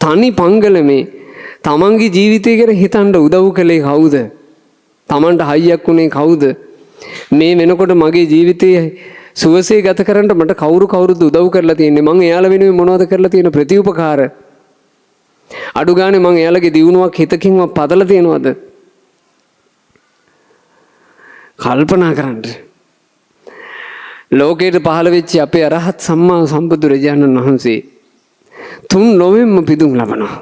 තනි පංගලමේ තමන්ගේ ජීවිතය ගැන හිතන්න උදව් කළේ කවුද? තමන්ට හයියක් වුණේ කවුද? මේ වෙනකොට මගේ ජීවිතයේ සුවසේ ගත කරන්න මට කවුරු කවුරුද උදව් කරලා තියෙන්නේ? මං එයාලා වෙනුවෙන් මොනවද කරලා තියෙන ප්‍රතිඋපකාර? අඩු ගානේ මං එයාලගේ දියුණුවක් හිතකින්වත් පදලා තියෙනවද? කල්පනා කරන්න. ලෝකයට පහළ වෙච්ච අපේ අරහත් සම්මා සම්බුදුරජාණන් වහන්සේ තුන් ලොවෙන්ම පිදුම් ලබනවා.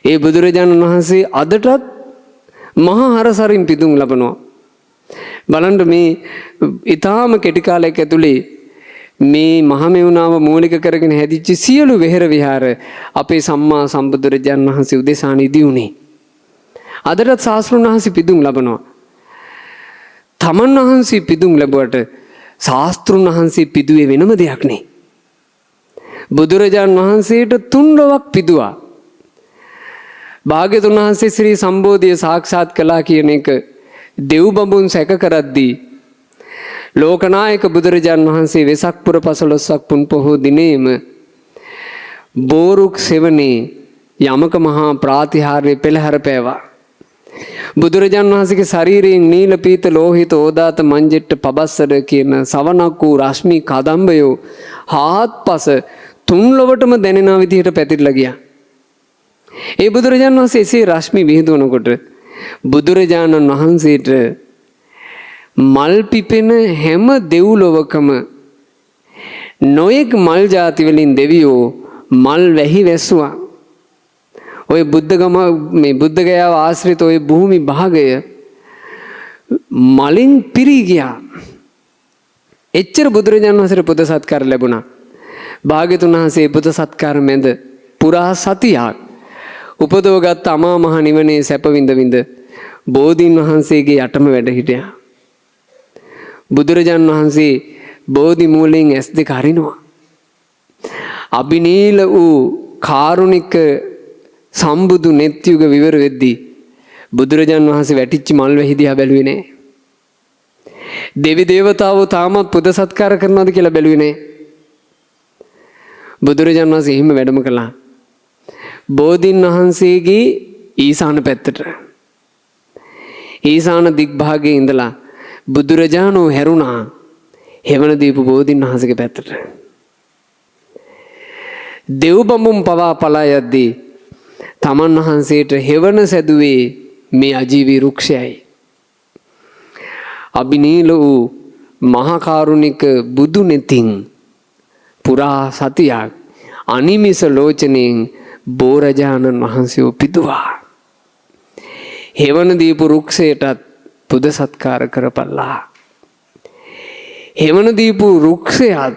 ඒ බුදුරජාණන් වහන්සේ අදටත් මහා හරසරින් පිදුම් ලබනවා. බලන්න මේ ඊටාම කෙටි කාලයක් ඇතුලේ මේ මහමෙවුනාව මූලික කරගෙන හැදිච්ච සියලු වෙහෙර විහාර අපේ සම්මා සම්බුදුරජාණන් වහන්සේ උදෙසා නිදි වුණේ. අදටත් ශාස්ත්‍රුන් වහන්සේ පිදුම් ලබනවා. තමන් වහන්සේ පිදුම් ලැබුවට ශාස්ත්‍රුන් වහන්සේ පිදුවේ වෙනම දෙයක් නේ. බුදුරජාන් වහන්සේට තුන් ලොවක් පිදුවා. භාග්‍යතුන් වහන්සේ ශ්‍රී සම්බෝධිය සාක්ෂාත් කළා කියන එක දෙව් බඹුන් සැක කරද්දී ලෝකනායක බුදුරජාන් වහන්සේ වෙසක් පුර 15ක් පුන් පොහෝ දිනේම බෝරුක් සෙවණේ යමක මහා ප්‍රාතිහාර්ය පෙළහැර පෑවා. බුදුරජාන් වහන්සේගේ ශරීරයෙන් නීල පීත ලෝහිත ඕදාත මංජෙට්ට පබස්සර කියන සවනක් වූ රශ්මි කදම්බයෝ හාත්පස තුන් ලොවටම දැනෙන විදිහට පැතිරලා ගියා. ඒ බුදුරජාන් වහන්සේ එසේ රශ්මි විහිදුවනකොට බුදුරජාණන් වහන්සේට මල් පිපෙන හැම දෙව්ලොවකම නොයෙක් මල් ජාති වලින් දෙවියෝ මල් වැහි වැස්සුවා. ඔය බුද්ධගම මේ බුද්ධ ගයාව ආශ්‍රිත ඔය භූමි භාගය මලින් පිරී ගියා. එච්චර බුදුරජාණන් වහන්සේට පුද සත්කාර ලැබුණා. භාග්‍යතුන් වහන්සේ පුද සත්කාර මැද පුරා සතියක් උපදවගත් අමා මහ නිවනේ සැප විඳ විඳ බෝධීන් වහන්සේගේ යටම වැඩ හිටියා. බුදුරජාන් වහන්සේ බෝධි මූලයෙන් ඇස් දෙක අරිනවා. අබිනීල වූ කාරුණික සම්බුදු නෙත්යුග විවර වෙද්දී බුදුරජාන් වහන්සේ වැටිච්ච මල් වැහි දිහා බැලුවේ නෑ. දෙවි දේවතාවෝ තාමත් පුද සත්කාර කරනවද කියලා බැලුවේ නෑ. බුදුරජාන් වහන්සේ එහෙම වැඩම කළා. බෝධීන් වහන්සේගේ ඊසාන පැත්තට. ඊසාන දිග්භාගයේ ඉඳලා බුදුරජාණෝ හැරුණා හෙවණ දීපු බෝධීන් වහන්සේගේ පැත්තට. දෙව් බඹුන් පවා පලා යද්දී තමන් වහන්සේට හෙවණ සැදුවේ මේ අජීවී වෘක්ෂයයි. අබිනීල වූ මහා කාරුණික බුදු නෙතින් පුරා සතියක් අනිමිස ලෝචනයෙන් බෝරජාණන් වහන්සේව පිදුවා. හෙවණ දීපු වෘක්ෂයටත් පුද සත්කාර කරපල්ලා. හෙවණ දීපු වෘක්ෂයත්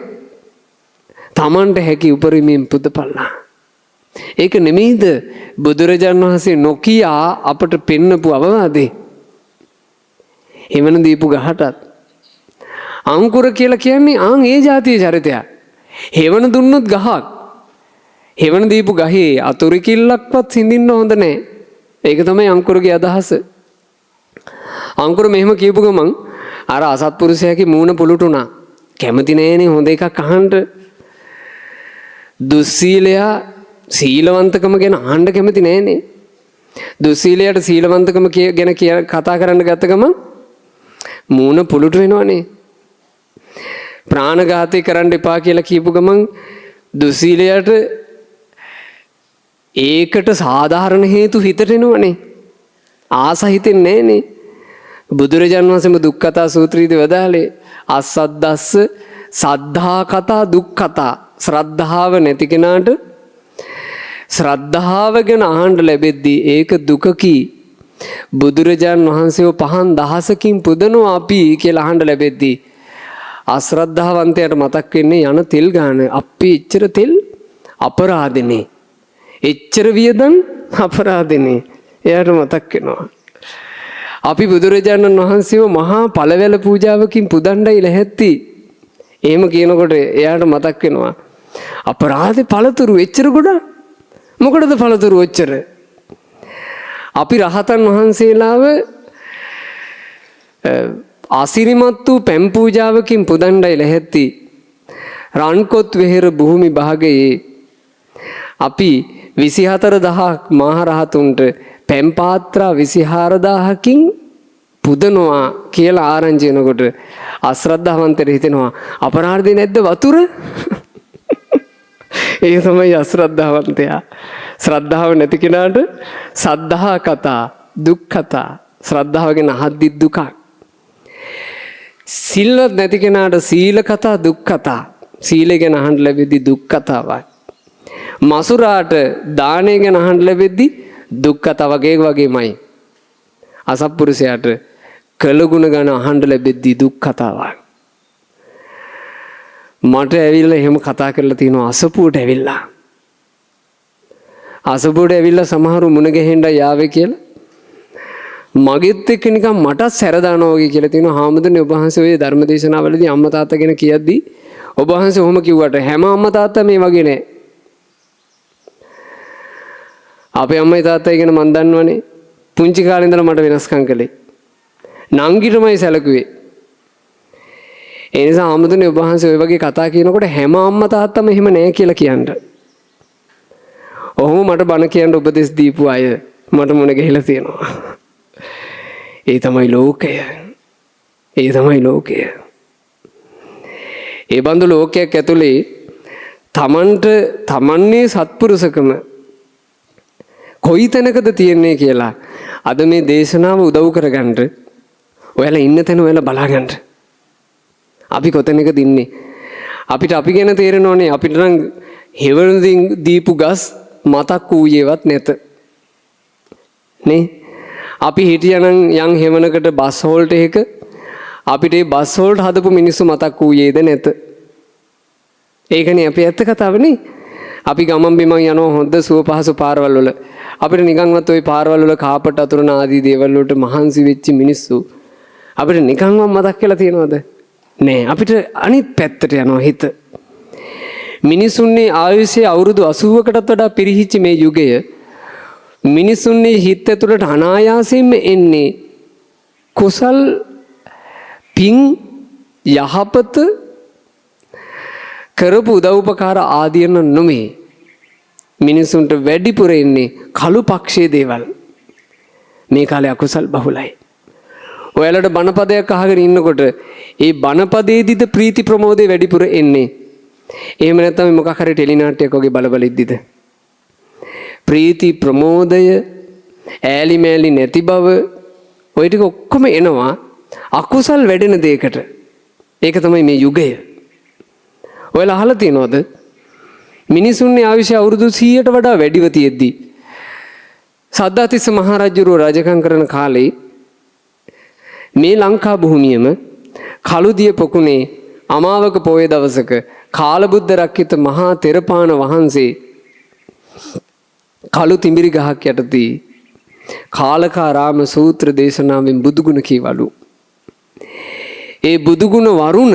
තමන්ට හැකි උපරිමයෙන් පුදපල්ලා. ඒක නෙමෙයිද බුදුරජාන් වහන්සේ නොකියා අපට පෙන්නපු අවවාදේ? හෙවණ දීපු ගහටත් අංකුර කියලා කියන්නේ ආන් ඒ ජාතියේ චරිතයක්. හෙවණ දුන්නොත් ගහක්. හෙවණ දීපු ගහේ අතුරු කිල්ලක්වත් සිඳින්න හොඳ නෑ. ඒක තමයි අංකුරගේ අදහස. අංකුර මෙහෙම කියපු ගමන් අර අසත්පුරුෂයාගේ මූණ පුලුටුණා. කැමති නෑනේ හොඳ එකක් අහන්න. දුස්සීලයා සීලවන්තකම ගැන අහන්න කැමති නෑනේ. දුස්සීලයට සීලවන්තකම ගැන කතා කරන්න ගත්ත ගමන් මූණ පුලුටු වෙනවනේ. ප්‍රාණඝාතය කරන්න එපා කියලා කියපු ගමන් දුස්සීලයට ඒකට සාධාරණ හේතු හිතට එනවනේ. ආස හිතෙන්නේ නෑනේ. බුදුරජාන් වහන්සේම දුක්ඛතා සූත්‍රයේදී වදාළේ අසද්දස්ස සද්ධා කතා දුක්ඛතා. ශ්‍රද්ධාව නැති කෙනාට ශ්‍රද්ධාව ගැන අහන්න ලැබෙද්දී ඒක දුකකි. බුදුරජාන් වහන්සේව පහන් දහසකින් පුදනවා අපි කියලා අහන්න ලැබෙද්දී අශ්‍රද්ධාවන්තයාට මතක් වෙන්නේ යන තෙල් ගාන. අපි එච්චර තෙල් අපරාධනේ. එච්චර වියදම් අපරාධනේ. එයාට මතක් වෙනවා. අපි බුදුරජාණන් වහන්සේව මහා පළවැල පූජාවකින් පුදණ්ඩයි ලැහැත්ති. එහෙම කියනකොට එයාට මතක් වෙනවා. අපරාධේ පළතුරු එච්චර ගොඩක්. මොකටද පළතුරු ඔච්චර? අපි රහතන් වහන්සේලාව අසිරිමත් වූ පැන් පූජාවකින් පුදණ්ඩයි ලැහැත්ති. රන්කොත් වෙහෙර භූමි භාගයේ අපි 24,000ක් මහරහතුන්ට පැන් පාත්‍රා 24,000කින් පුදනවා කියලා ආරංචි වෙනකොට අශ්‍රද්ධාවන්තයට හිතෙනවා අපරාධේ නැද්ද වතුර? ඒ තමයි අශ්‍රද්ධාවන්තයා. ශ්‍රද්ධාව නැති කෙනාට සද්ධා කතා දුක් කතා. ශ්‍රද්ධාව ගැන අහද්දි දුකක්. සිල්වත් නැති කෙනාට සීල කතා දුක් කතා. සීලය ගැන අහන්න ලැබෙද්දි දුක් කතාවක්. මසුරාට දානය ගැන අහන්න ලැබෙද්දි දුක් කතාවක්. ඒ වගේමයි අසත්පුරුෂයාට කළගුණ ගැන අහන්න ලැබෙද්දි දුක් කතාවක්. මට ඇවිල්ලා එහෙම කතා කරලා තියෙනවා අසපුවට ඇවිල්ලා. අසපුවට ඇවිල්ලා සමහරු මුණ ගැහෙන්න යාවේ කියලා. මගෙත් එක්ක නිකන් මටත් සැර දානවා වගේ කියලා තියෙනවා. හාමුදුරනේ ඔබ වහන්සේ ඔය ධර්ම දේශනාවලදී අම්මා තාත්තා ගැන කියද්දී ඔබ වහන්සේ ඔහොම කිව්වට හැම අම්මා තාත්තා මේ වගේ නෑ. අපේ අම්මයි තාත්තයි ගැන මන් දන්නවනේ. පුංචි කාලේ ඉඳලා මට වෙනස්කම් කළේ. නංගිටමයි සැලකුවේ. ඒ නිසා හාමුදුරනේ ඔබ වහන්සේ ඔය වගේ කතා කියනකොට හැම අම්මා තාත්තම එහෙම නෑ කියලා කියන්න. ඔහොම මට බණ කියන්න උපදෙස් දීපු අය මට මුණ ගැහිලා තියෙනවා. ඒ තමයි ලෝකය. ඒ තමයි ලෝකය. ඒ බඳු ලෝකයක් ඇතුලේ තමන්ට තමන්නේ සත්පුරුෂකම කොයි තැනකද තියෙන්නේ කියලා අද මේ දේශනාව උදව් කරගන්න ඔයාලා ඉන්න තැන ඔයාලා බලාගන්න. අපි කොතැනකද ඉන්නේ? අපිට අපි ගැන තේරෙනවනේ. අපිට නම් හෙවණ දීපු ගස් මතක් වූයේවත් නැත. නේ? අපි හිටියානම් යම් හෙවණකට බස් හෝල්ට් එකක අපිට ඒ බස් හෝල්ට් හදපු මිනිස්සු මතක් වූයේද නැත. ඒකනේ අපි ඇත්ත කතාවනේ. අපි ගමන් බිමන් යනවා හොඳ සුව පහසු පාරවල් වල. අපිට නිකන්වත් ওই පාරවල් වල කාපට් අතුරන ආදී දේවල් වලට මහන්සි වෙච්ච මිනිස්සු අපිට නිකන්වත් මතක් වෙලා තියෙනවද? නෑ. අපිට අනිත් පැත්තට යනවා හිත. මිනිසුන්ගේ ආයුෂය අවුරුදු 80කටත් වඩා පිරිහිච්ච මේ යුගය මිනිසුන්ගේ හිත ඇතුළට අනායාසයෙන්ම එන්නේ කුසල් පින් යහපත කරපු උදව් උපකාර ආදියන නොමේ. මිනිසුන්ට වැඩිපුර එන්නේ කළු පක්ෂයේ දේවල්. මේ කාලේ අකුසල් බහුලයි. ඔයාලට බණපදයක් අහගෙන ඉන්නකොට ඒ බණපදයේදීද ප්‍රීති ප්‍රමෝදේ වැඩිපුර එන්නේ? එහෙම නැත්නම් මොකක් හරි ටෙලි නාට්‍යයක් වගේ බල බල ඉද්දිද? ප්‍රීති ප්‍රමෝදය ඈලි මෑලි නැති බව ඔය ටික ඔක්කොම එනවා අකුසල් වැඩෙන දෙයකට. ඒක තමයි මේ යුගය. ඔයාලා අහලා තියෙනවද? මිනිසුන්ගේ ආයුෂ අවුරුදු 100ට වඩා වැඩිව තියෙද්දි සද්ධාතිස්ස මහරජුරුව රජකම් කරන කාලේ මේ ලංකා භූමියම කළුදිය පොකුණේ අමාවක පොය දවසක කාලබුද්ධ රක්කිත මහා තෙරපාන වහන්සේ කළු තිඹිරි ගහක් යටතේ කාලකාරාම සූත්‍ර දේශනාවෙන් බුදුගුණ කීවලු. ඒ බුදුගුණ වරුණ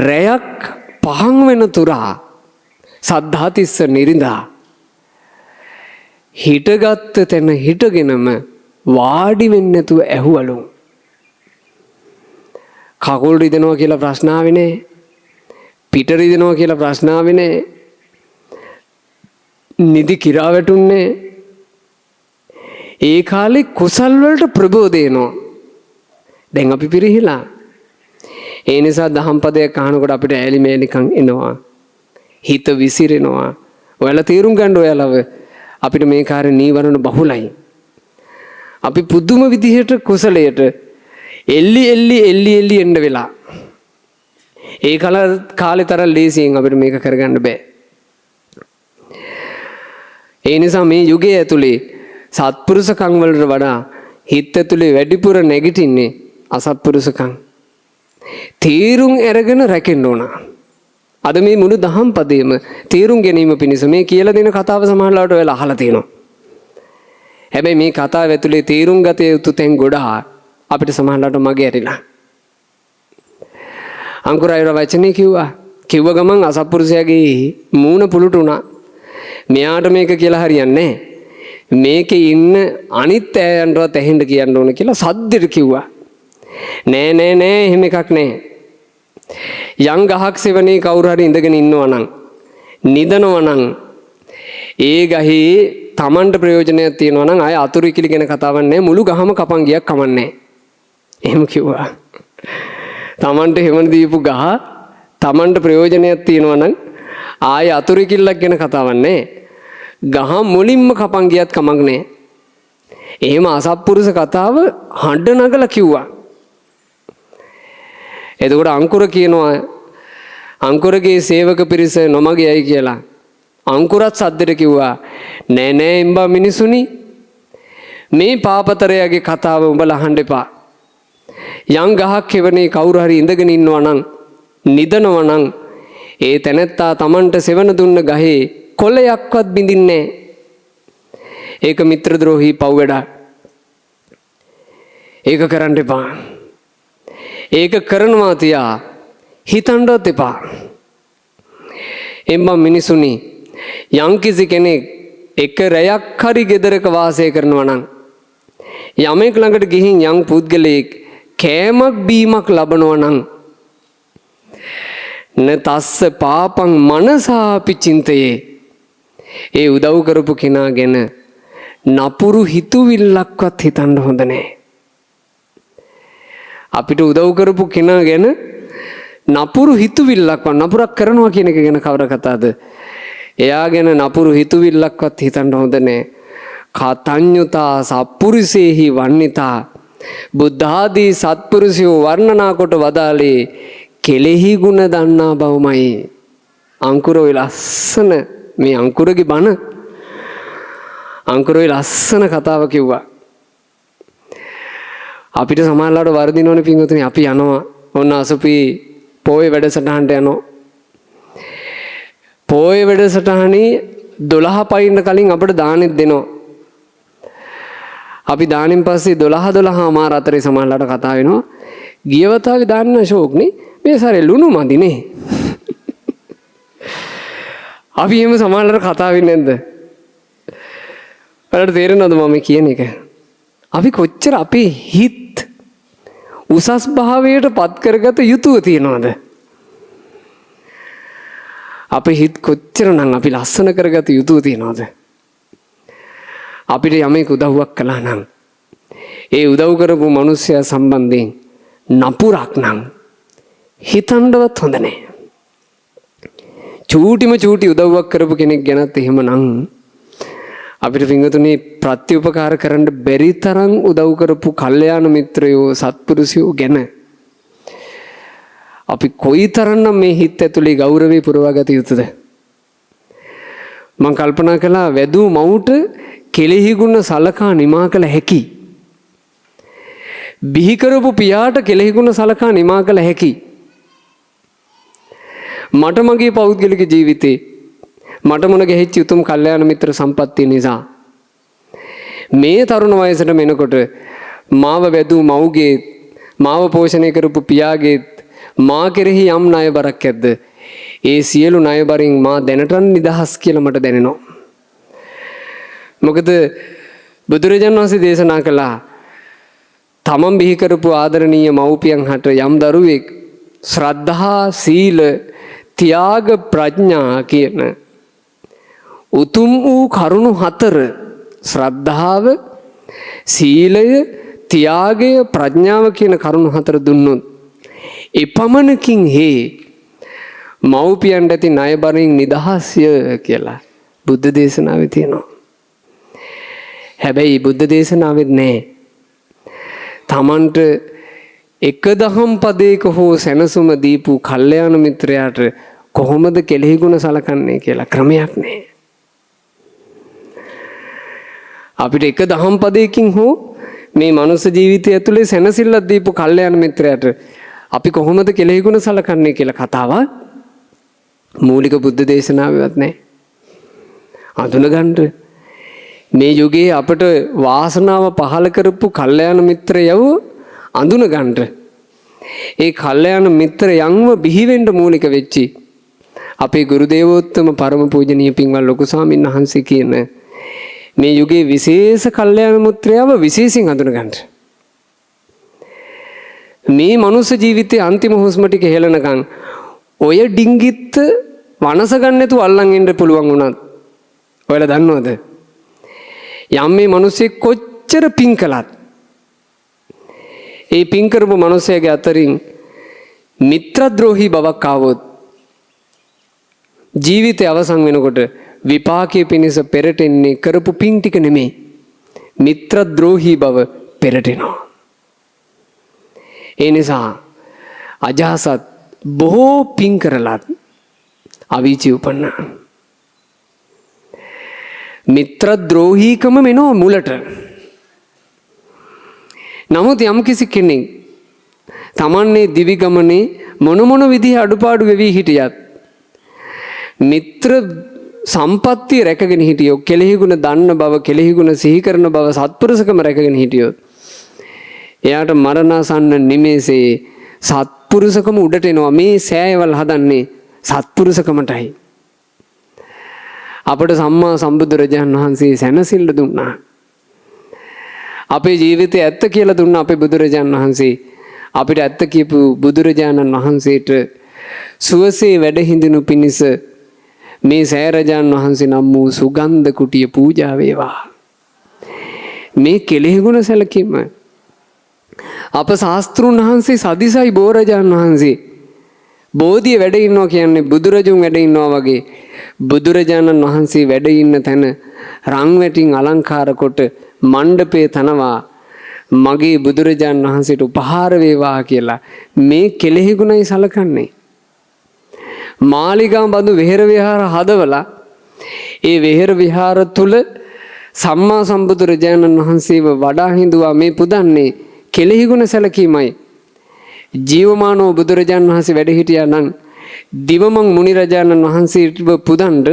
රැයක් පහන් වෙන තුරා සද්ධාතිස්ස නිරිඳා හිටගත්ත තැන හිටගෙනම වාඩි වෙන්නේ නැතුව ඇහුවලු. කකුල් රිදෙනවා කියලා ප්‍රශ්න ආවේ නෑ. පිට රිදෙනවා කියලා ප්‍රශ්න ආවේ නෑ. නිදි කිරා වැටුන්නේ. ඒ කාලේ කුසල් වලට ප්‍රබෝධ එනවා. දැන් අපි පිරිහිලා. ඒ නිසා දහම් පදයක් අහනකොට අපිට ඈලි මෑලිකම් එනවා. හිත විසිරෙනවා. ඔයාලා තේරුම් ගන්න ඔයාලව අපිට මේ කාර්ය නීවරණ බහුලයි. අපි පුදුම විදිහට කුසලයට එල්ලි එල්ලි එල්ලි එල්ලි එන්න වෙලා. ඒ කාලේ තරම් ලේසියෙන් අපිට මේක කරගන්න බෑ. ඒ නිසා මේ යුගයේ ඇතුලේ සත්පුරුෂකම් වලට වඩා හිත ඇතුලේ වැඩිපුර නැගිටින්නේ අසත්පුරුෂකම්. තීරුම් අරගෙන රැකෙන්න ඕන. අද මේ මුළු දහම් පදයේම තීරුම් ගැනීම පිණිස මේ කියලා දෙන කතාව සමහරවිට ඔයාලා අහලා තියෙනවා. හැබැයි මේ කතාව ඇතුලේ තීරුම් ගත යුතු තැන් ගොඩාක් අපිට සමහරවිට මගේ ඇරිලා. අංකුර අයර වචනේ කිව්වා. කිව්ව ගමන් අසත්පුරුෂයාගේ මූණ පුලුට වුණා. මෙයාට මේක කියලා හරියන්නේ නැහැ. මේකේ ඉන්න අනිත් ඈයන්ටවත් ඇහෙන්න කියන්න ඕන කියලා සද්දෙට කිව්වා. නෑ නෑ නෑ එහෙම එකක් නෑ. යම් ගහක් සෙවණේ කවුරු හරි ඉඳගෙන ඉන්නවා නම් නිදනවා නම් ඒ ගහේ Tamanට ප්‍රයෝජනයක් තියෙනවා නම් ආය අතුරු ඉකිලි ගැන කතාවක් නෑ, මුළු ගහම කපන් ගියක් කමන්නේ. එහෙම කිව්වා. Tamanට හෙවණ දීපු ගහ Tamanට ප්‍රයෝජනයක් තියෙනවා නම් ආය අතුරු ඉකිල්ලක් ගැන කතාවක් නෑ. ගහ මුලින්ම කපන් ගියත් කමක් නෑ. එහෙම අසත්පුරුෂ කතාව හඬ නගලා කිව්වා. එතකොට අංකුර කියනවා අංකුරගේ සේවක පිරිස නොමග යයි කියලා. අංකුරත් සද්දෙට කිව්වා නෑ නෑ එම්බා මිනිසුනි, මේ පාපතරයාගේ කතාව උඹලා අහන්න එපා. යම් ගහක් හෙවණේ කවුරු හරි ඉඳගෙන ඉන්නවා නම් නිදනවා නම් ඒ තැනැත්තා Tamanට සෙවණ දුන්න ගහේ කොළයක්වත් බිඳින්නේ නෑ. ඒක මිත්‍ර ද්‍රෝහී පව් වැඩක්. ඒක කරන්න එපා. ඒක කරනවා තියා හිතන්නවත් එපා. එම්බන් මිනිසුනි, යම්කිසි කෙනෙක් එක රැයක් හරි ගෙදරක වාසය කරනවා නම් යමෙක් ළඟට ගිහින් යම් පුද්ගලයෙක් කෑමක් බීමක් ලබනවා නම් න තස්ස පාපං මනසාපි චින්තයේ, ඒ උදව් කරපු කෙනා ගැන නපුරු හිතුවිල්ලක්වත් හිතන්න හොඳ නෑ. අපිට උදව් කරපු කෙනා ගැන නපුරු හිතුවිල්ලක්වත්, නපුරක් කරනවා කියන එක ගැන කවර කතාවද? එයා ගැන නපුරු හිතුවිල්ලක්වත් හිතන්න හොඳ නෑ. කතඤ්ඤුතා සප්පුරිසේහි වන්නිතා, බුද්ධාදී සත්පුරුෂයෝ වර්ණනා කොට වදාළේ කෙලෙහි ගුණ දන්නා බවමයි. අංකුර ඔය ලස්සන මේ අංකුරගේ බණ, අංකුර ඔය ලස්සන කතාව කිව්වා. අපිට සමහරවිට වර්ධිනවනේ පින්වතුනි. අපි යනවා ඔන්න අසුපි පොයේ වැඩසටහනට යනවා. පොයේ වැඩසටහනේ 12 පයින්න කලින් අපිට දානෙත් දෙනවා. අපි දානෙන් පස්සේ 12 12 අතරේ සමහරවිට කතා වෙනවා. ගිය වතාවේ දාන්න ෂෝක් නේ, මේ සැරේ ලුණු මදි නේ. අපි එහෙම සමහරවිට කතා වෙන්නේ නැද්ද? ඔයාලට තේරෙනවද මම කියන එක? අපි කොච්චර අපේ හිත උසස් භාවයට පත් කරගත යුතුව තියනවද? අපේ හිත කොච්චරනම් අපි ලස්සන කරගත යුතුව තියනවද? අපිට යමෙක් උදව්වක් කළා නම් ඒ උදව් කරපු මිනිසයා සම්බන්ධයෙන් නපුරක් නම් හිතන්නවත් හොඳ නෑ. චූටිම චූටි උදව්වක් කරපු කෙනෙක් ගැනත් එහෙමනම් අපිට පින්වතුනි ප්‍රත්‍යුපකාර කරන්න බැරි තරම් උදව් කරපු කල්යාණ මිත්‍රයෝ සත්පුරුෂයෝ ගැන අපි කොයිතරම්නම් මේ හිත ඇතුලේ ගෞරවය පුරවාගත යුතුද? මං කල්පනා කළා වැදූ මවුට කෙලෙහි ගුණ සලකා නිමා කළ හැකි. බිහි කරපු පියාට කෙලෙහි ගුණ සලකා නිමා කළ හැකි. මට මගේ පෞද්ගලික ජීවිතේ මට මුණ ගැහිච්ච උතුම් කල්යාණ මිත්‍ර සම්පත්තිය නිසා මේ තරුණ වයසට මෙනකොට මාව වැදූ මව්ගේ, මාව පෝෂණය කරපු පියාගේ මා කෙරෙහි යම් ණයබරක් ඇද්ද, ඒ සියලු ණයබරින් මා දැනටත් නිදහස් කියලා මට දැනෙනවා. මොකද බුදුරජාණන් වහන්සේ දේශනා කළා තමන් බිහි කරපු ආදරණීය මව්පියන් හට යම් දරුවෙක් ශ්‍රද්ධා, සීල, ත්‍යාග, ප්‍රඥා කියන උතුම් වූ කරුණු හතර, ශ්‍රද්ධාව, සීලය, ත්‍යාගය, ප්‍රඥාව කියන කරුණු හතර දුන්නොත් එපමණකින් හේ මව්පියන්ට ඇති ණයබරින් නිදහස්ය කියලා බුද්ධ දේශනාවේ තියෙනවා. හැබැයි බුද්ධ දේශනාවෙත් නෑ තමන්ට එක දහම් පදයක හෝ සැනසුම දීපු කල්යාණ මිත්‍රයාට කොහොමද කෙලෙහි ගුණ සලකන්නේ කියලා ක්‍රමයක් නෑ. අපිට එක දහම් පදයකින් හෝ මේ මනුස්ස ජීවිතය ඇතුලේ සැනසෙල්ලක් දීපු කල්යාණ මිත්‍රයාට අපි කොහොමද කෙලෙහි ගුණ සලකන්නේ කියලා කතාවක් මූලික බුද්ධ දේශනාවේවත් නෑ. අඳුනගන්න මේ යුගයේ අපට වාසනාව පහළ කරපු කල්යාණ මිත්‍රයව අඳුනගන්න, ඒ කල්යාණ මිත්‍රයන්ව බිහි වෙන්න මූලික වෙච්චි අපේ ගුරු දේවෝත්තම පරම පූජනීය පින්වත් ලොකු ස්වාමීන් වහන්සේ කියන මේ යුගයේ විශේෂ කල්යාණ මිත්‍රයව විශේෂයෙන් අඳුනගන්න. මේ මනුස්ස ජීවිතයේ අන්තිම හුස්ම ටික හෙලනකන් ඔය ඩිංගිත්ත වනස ගන්න නැතුව අල්ලන් ඉන්න පුළුවන් වුණත් ඔයාලා දන්නවද? යම් මේ මිනිස්සෙක් කොච්චර පින් කළත් ඒ පින් කරපු මිනිසයාගේ අතරින් මිත්‍රද්‍රෝහී බවක් ආවොත් ජීවිතය අවසන් වෙනකොට විපාකයේ පිණිස පෙරට එන්නේ කරපු පින් ටික නෙමෙයි, මිත්‍රද්‍රෝහී බව පෙරට එනවා. ඒ නිසා අජාසත් බොහෝ පින් කරලත් අවීචි උපන්නා. මිත්‍රද්‍රෝහීකම මෙනෝ මුලට. නමුත් යම් කිසි කෙනෙක් තමන්නේ දිවි ගමනේ මොන මොන විදිහ අඩුපාඩු වෙවි හිටියත් මිත්‍ර සම්පත්තිය රැකගෙන හිටියොත්, කෙලෙහි ගුණ දන්න බව, කෙලෙහි ගුණ සිහි කරන බව, සත්පුරුෂකම රැකගෙන හිටියොත් එයාට මරණාසන්න නිමේෂේ සත්පුරුෂකම උඩට එනවා. මේ සෑයවල් හදන්නේ සත්පුරුෂකමටයි. අපට සම්මා සම්බුදුරජාණන් වහන්සේ සැනසෙල්ල දුන්නා. අපේ ජීවිතේ ඇත්ත කියලා දුන්නා අපේ බුදුරජාණන් වහන්සේ. අපිට ඇත්ත කියපු බුදුරජාණන් වහන්සේට සුවසේ වැඩ හිඳිනු පිණිස මේ සෑරජාන් වහන්සේ නම් වූ සුගන්ධ කුටිය පූජා වේවා. මේ කෙලෙහි ගුණ සැලකීම. අප ශාස්ත්‍රුන් වහන්සේ සදිසයි බෝරජාන් වහන්සේ. බෝධිය වැඩ ඉන්නවා කියන්නේ බුදුරජුන් වැඩ ඉන්නවා වගේ. බුදුරජාණන් වහන්සේ වැඩ ඉන්න තැන රන් වැටින් අලංකාර කොට මණ්ඩපේ තනවා මගේ බුදුරජාණන් වහන්සේට උපහාර වේවා කියලා මේ කෙලෙහි ගුණයි සලකන්නේ. මාලිගා බඳු වෙහෙර විහාර හදවලා ඒ වෙහෙර විහාර තුල සම්මා සම්බුදුරජාණන් වහන්සේව වඩා හිඳුවා මේ පුදන්නේ කෙලෙහි ගුණ සැලකීමයි. ජීවමානව බුදුරජාණන් වහන්සේ වැඩ හිටියා නම් දිවමං මුනි රජාණන් වහන්සේව පුදන්න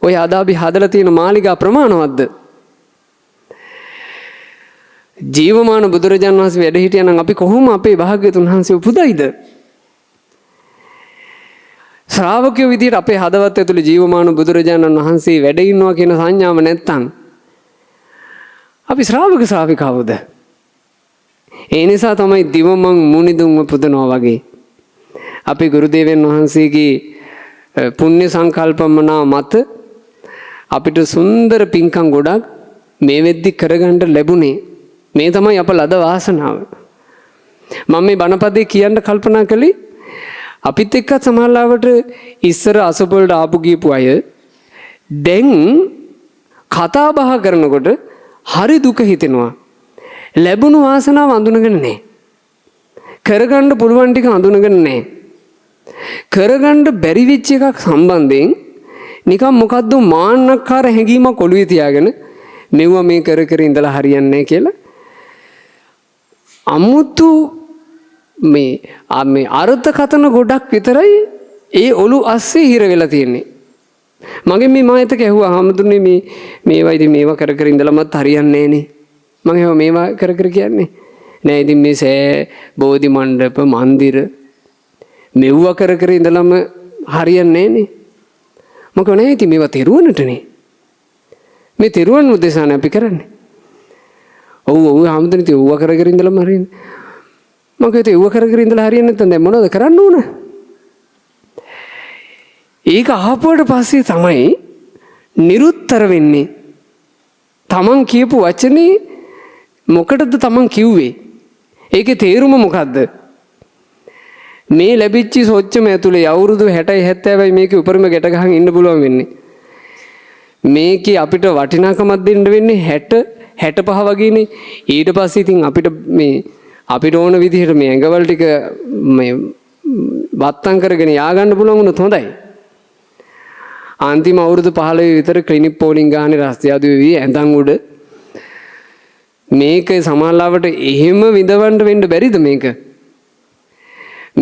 ඔය අද අපි හදලා තියෙන මාලිගා ප්‍රමාණවත්ද? ජීවමාන බුදුරජාණන් වහන්සේ වැඩ හිටියා නම් අපි කොහොම අපේ භාග්‍යතුන් වහන්සේව පුදයිද? ශ්‍රාවකයෝ විදියට අපේ හදවත් ඇතුලේ ජීවමාන බුදුරජාණන් වහන්සේ වැඩ ඉන්නවා කියන සංඥාව නැත්තම් අපි ශ්‍රාවක ශ්‍රාවිකාවුද? ඒ නිසා තමයි දිවමං මුනිදුන්ව පුදනවා වගේ. අපේ ගුරු දේවයන් වහන්සේගේ පුණ්‍ය සංකල්පමනා මත අපිට සුන්දර පින්කම් ගොඩක් මේ වෙද්දි කරගන්න ලැබුණේ. මේ තමයි අප ලද වාසනාව. මම මේ බණපදේ කියන්න කල්පනා කළේ අපිත් එක්කත් සමහරවිට ඉස්සර අසප වලට ආපු ගියපු අය දැන් කතා බහ කරනකොට හරි දුක හිතෙනවා. ලැබුණු වාසනාව අඳුනගෙන නැහැ. කරගන්න පුළුවන් ටික අඳුනගෙන නැහැ. කරගන්න බැරි වෙච්ච එකක් සම්බන්ධයෙන් නිකන් මොකද්ද මාන්නක්කාර හැඟීමක් ඔළුවේ තියාගෙන මෙව්වා මේ කර කර ඉඳලා හරියන්නේ නැහැ කියලා අමුතු මේ මේ අර්ථකථන ගොඩක් විතරයි ඒ ඔලු අස්සේ හිර වෙලා තියෙන්නේ. මගෙන් මේ මායතක ඇහුවා හාමුදුරනේ මේ මේවා ඉතින් මේවා කර කර ඉඳලමත් හරියන්නේ නෑනේ. මං ඇහුවා මේවා කර කර කියන්නේ නෑ ඉතින් මේ සෑ බෝධි මණ්ඩප මන්දිර මෙව්වා කර කර ඉඳලම හරියන්නේ නෑනේ. මං කිව්වා නෑ ඉතින් මේවා තෙරුවනටනේ. මේ තෙරුවන් උදෙසානේ අපි කරන්නේ. ඔව් ඔව් හාමුදුරනේ ඉතින් ඌවා කර කර ඉඳලම හරියන්නේ. මං කිව්වා ඉතින් ඌවා කර කර ඉඳලා හරියන්නේ නැත්නම් දැන් මොනවද කරන්න ඕන? ඒක අහපුවට පස්සේ තමයි නිරුත්තර වෙන්නේ. තමන් කියපු වචනේ මොකටද තමන් කිව්වේ? ඒකේ තේරුම මොකද්ද? මේ ලැබිච්ච සොච්චම ඇතුලේ අවුරුදු 60යි 70යි මේකේ උපරිම ගැට ගහන් ඉන්න පුළුවන් වෙන්නේ. මේකේ අපිට වටිනාකමක් දෙන්න වෙන්නේ 60 65 වගේනේ. ඊට පස්සේ ඉතින් අපිට මේ අපිට ඕන විදිහට මේ ඇඟවල ටික මේ වත්තම් කරගෙන යා ගන්න පුළුවන් වුණොත් හොඳයි. අන්තිම අවුරුදු 15 විතර ක්ලිනික් පෝලිං ගානේ රස්තියාදු වෙවි ඇඳන් උඩ මේක සමහරවට එහෙම විඳවන්න වෙන්න බැරිද මේක?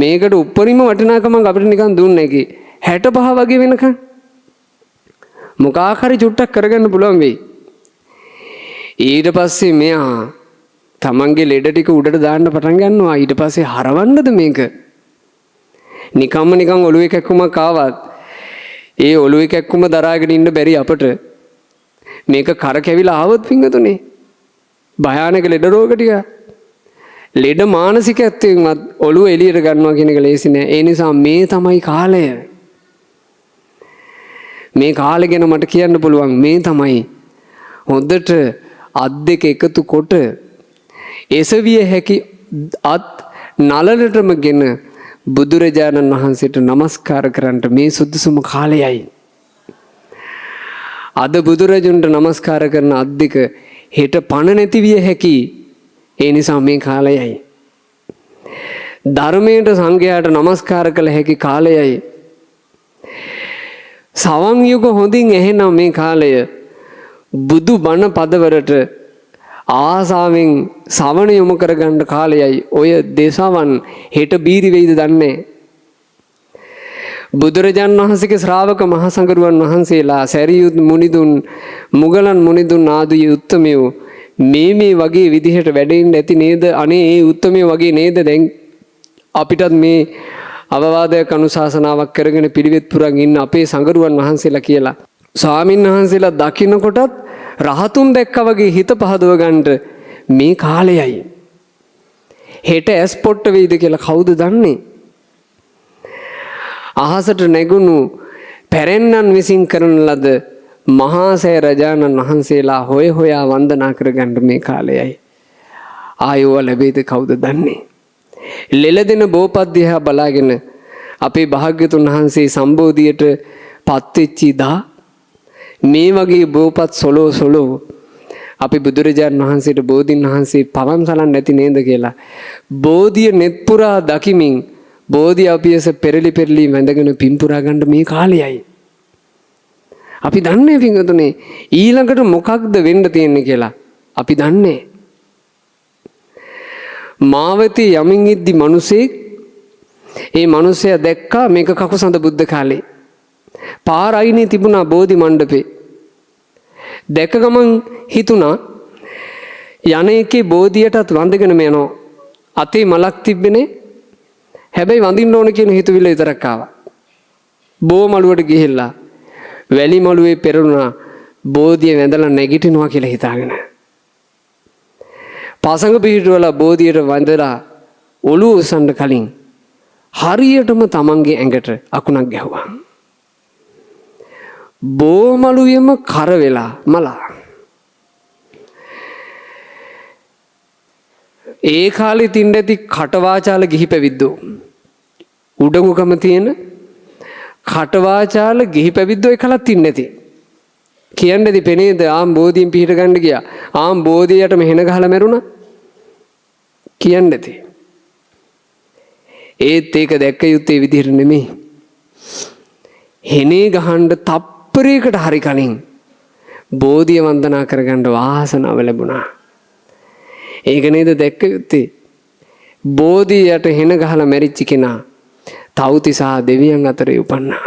මේකට උපරිම වටිනාකමක් අපිට නිකන් දුන්න එකේ 65 වගේ වෙනකන් මොකක් හරි චුට්ටක් කරගන්න පුළුවන් වෙයි. ඊට පස්සේ මෙයා තමන්ගේ ලෙඩ ටික උඩට දාන්න පටන් ගන්නවා. ඊට පස්සේ හරවන්නද මේක? නිකම්ම නිකන් ඔළුවේ කැක්කුමක් ආවත් ඒ ඔළුවේ කැක්කුම දරාගෙන ඉන්න බැරි අපට මේක කරකැවිලා ආවොත් පිංගතුනේ භයානක ලෙඩ රෝග ටික ලෙඩ මානසිකත්වයෙන්වත් ඔළුව එළියට ගන්නවා කියන එක ලේසි නෑ. ඒ නිසා මේ තමයි කාලය. මේ කාලේ ගැන මට කියන්න පුළුවන් මේ තමයි හොඳට අත් දෙක එකතු කොට එසවිය හැකි අත් නලලටමගෙන බුදුරජාණන් වහන්සේට නමස්කාර කරන්නට මේ සුදුසුම කාලයයි. අද බුදුරජුන්ට නමස්කාර කරන අත් දෙක හෙට පණ නැති විය හැකි. ඒ නිසා මේ කාලයයි. ධර්මයට සංඝයාට නමස්කාර කළ හැකි කාලයයි. සවන් යුග හොඳින් ඇහෙන මේ කාලය බුදු බණ පදවලට ආසාවෙන් සවන යොමු කරගන්න කාලයයි. ඔය දෙසවන් හෙට බීරි වෙයිද දන්නේ බුදුරජාන් වහන්සේගේ ශ්‍රාවක මහා සඟරුවන් වහන්සේලා සැරියුත් මුනිදුන් මුගලන් මුනිදුන් ආදී උත්තමයෝ මේ මේ වගේ විදිහට වැඩෙන්න ඇති නේද? අනේ ඒ උත්තමය වගේ නේද දැන් අපිටත් මේ අවවාදයක් අනුශාසනාවක් කරගෙන පිළිවෙත් පුරන් ඉන්න අපේ සඟරුවන් වහන්සේලා කියලා. ස්වාමීන් වහන්සේලා දකින්නකොටත් රහතුන් දැක්කා වගේ හිත පහදව ගන්නට මේ කාලයයි. හෙට ඇස් පොට්ට වෙයිද කියලා කවුද දන්නේ? අහසට නැගුණු පැරැන්නන් විසින් කරන ලද මහා සෑ රජාණන් වහන්සේලා හොය හොයා වන්දනා කරගන්න මේ කාලයයි. ආයෝව ලැබෙයිද කවුද දන්නේ? ලෙලදෙන බෝපත් දිහා බලාගෙන අපේ භාග්‍යතුන් වහන්සේ සම්බෝධියට පත්වෙච්චි දා මේ වගේ බෝපත් සොලෝ සොලෝ අපි බුදුරජාණන් වහන්සේට බෝධින් වහන්සේ පවන් සලන්න නැති නේද කියලා බෝධිය නෙත් පුරා දකිමින් බෝධි අපියස පෙරලි පෙරලි වැඳගෙන පින් පුරා ගන්න මේ කාලයයි. අපි දන්නේ පින්වතුනි ඊළඟට මොකක්ද වෙන්න තියෙන්නේ කියලා අපි දන්නේ. මාවතේ යමින් ඉද්දි මිනිසෙක් ඒ මිනිසයා දැක්කා මේක කකුසඳ බුද්ධ කාලේ. පාර අයිනේ තිබුණා බෝධි මණ්ඩපේ. දැක ගමන් හිතුණා යන එකේ බෝධියටත් වඳගෙන යනවා. අතේ මලක් තිබ්බනේ. හැබැයි වඳින්න ඕන කියන හිතුවිල්ල විතරක් ආවා. බෝ මළුවට ගිහිල්ලා වැලි මළුවේ පෙරළුණා බෝධිය වැඳලා නැගිටිනවා කියලා හිතාගෙන. පසඟ පිහිටුවලා බෝධියට වඳලා ඔළුව උස්සන්න කලින් හරියටම තමන්ගේ ඇඟට අකුණක් ගැහුවා. බෝමළුවෙම කර වෙලා මලා. ඒ කාලේ තින්න ඇති කටවාචාල ගිහි පැවිද්දෝ. උඩඟුකම තියෙන කටවාචාල ගිහි පැවිද්දෝ එකලත් ඉන්නේ නැති. කියන්නේදී පෙනේද ආම් බෝධියෙන් පිහිට ගන්න ගියා. ආම් බෝධියට මෙහෙන ගහලා මැරුණා. කියන්නේදී. ඒත් ඒක දැක්ක යුත්තේ විදිහට නෙමෙයි. හෙනේ ගහන්න තප්පරයකට හරි කලින් බෝධිය වන්දනා කරගන්න වාසනාව ලැබුණා. ඒක නේද දැක්ක යුත්තේ. බෝධියට හෙන ගහලා මැරිච්ච කෙනා තවුතිසා දෙවියන් අතරේ උපන්නා.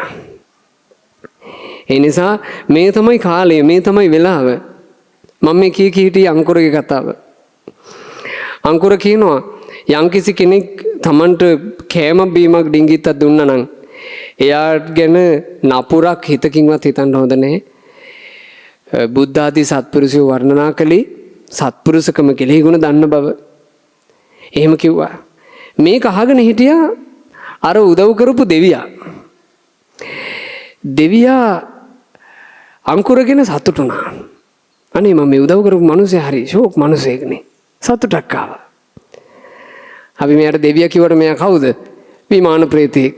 ඒ නිසා මේ තමයි කාලය, මේ තමයි වෙලාව. මම මේ කිය කී හිටියේ අංකුරගේ කතාව. අංකුර කියනවා යම්කිසි කෙනෙක් Tamanට කෑම බීමක් ඩිංගිත්තක් දුන්නා නම් එයා ගැන නපුරක් හිතකින්වත් හිතන්න හොඳ නැහැ. බුද්ධ ආදී සත්පුරුෂයෝ වර්ණනා කළේ සත්පුරුෂකම කෙලෙහි ගුණ දන්න බව. එහෙම කිව්වා. මේක අහගෙන හිටියා අර උදව් කරපු දෙවියා. දෙවියා අංකුරගෙන සතුටු වුණා. අනේ මම මේ උදව් කරපු මිනිස්සයා හරි ෂෝක් මිනිසෙක්නේ. සතුටක් ආවා. අපි මෙයාට දෙවියා කිව්වට මෙයා කවුද? විමාන ප්‍රේතයෙක්.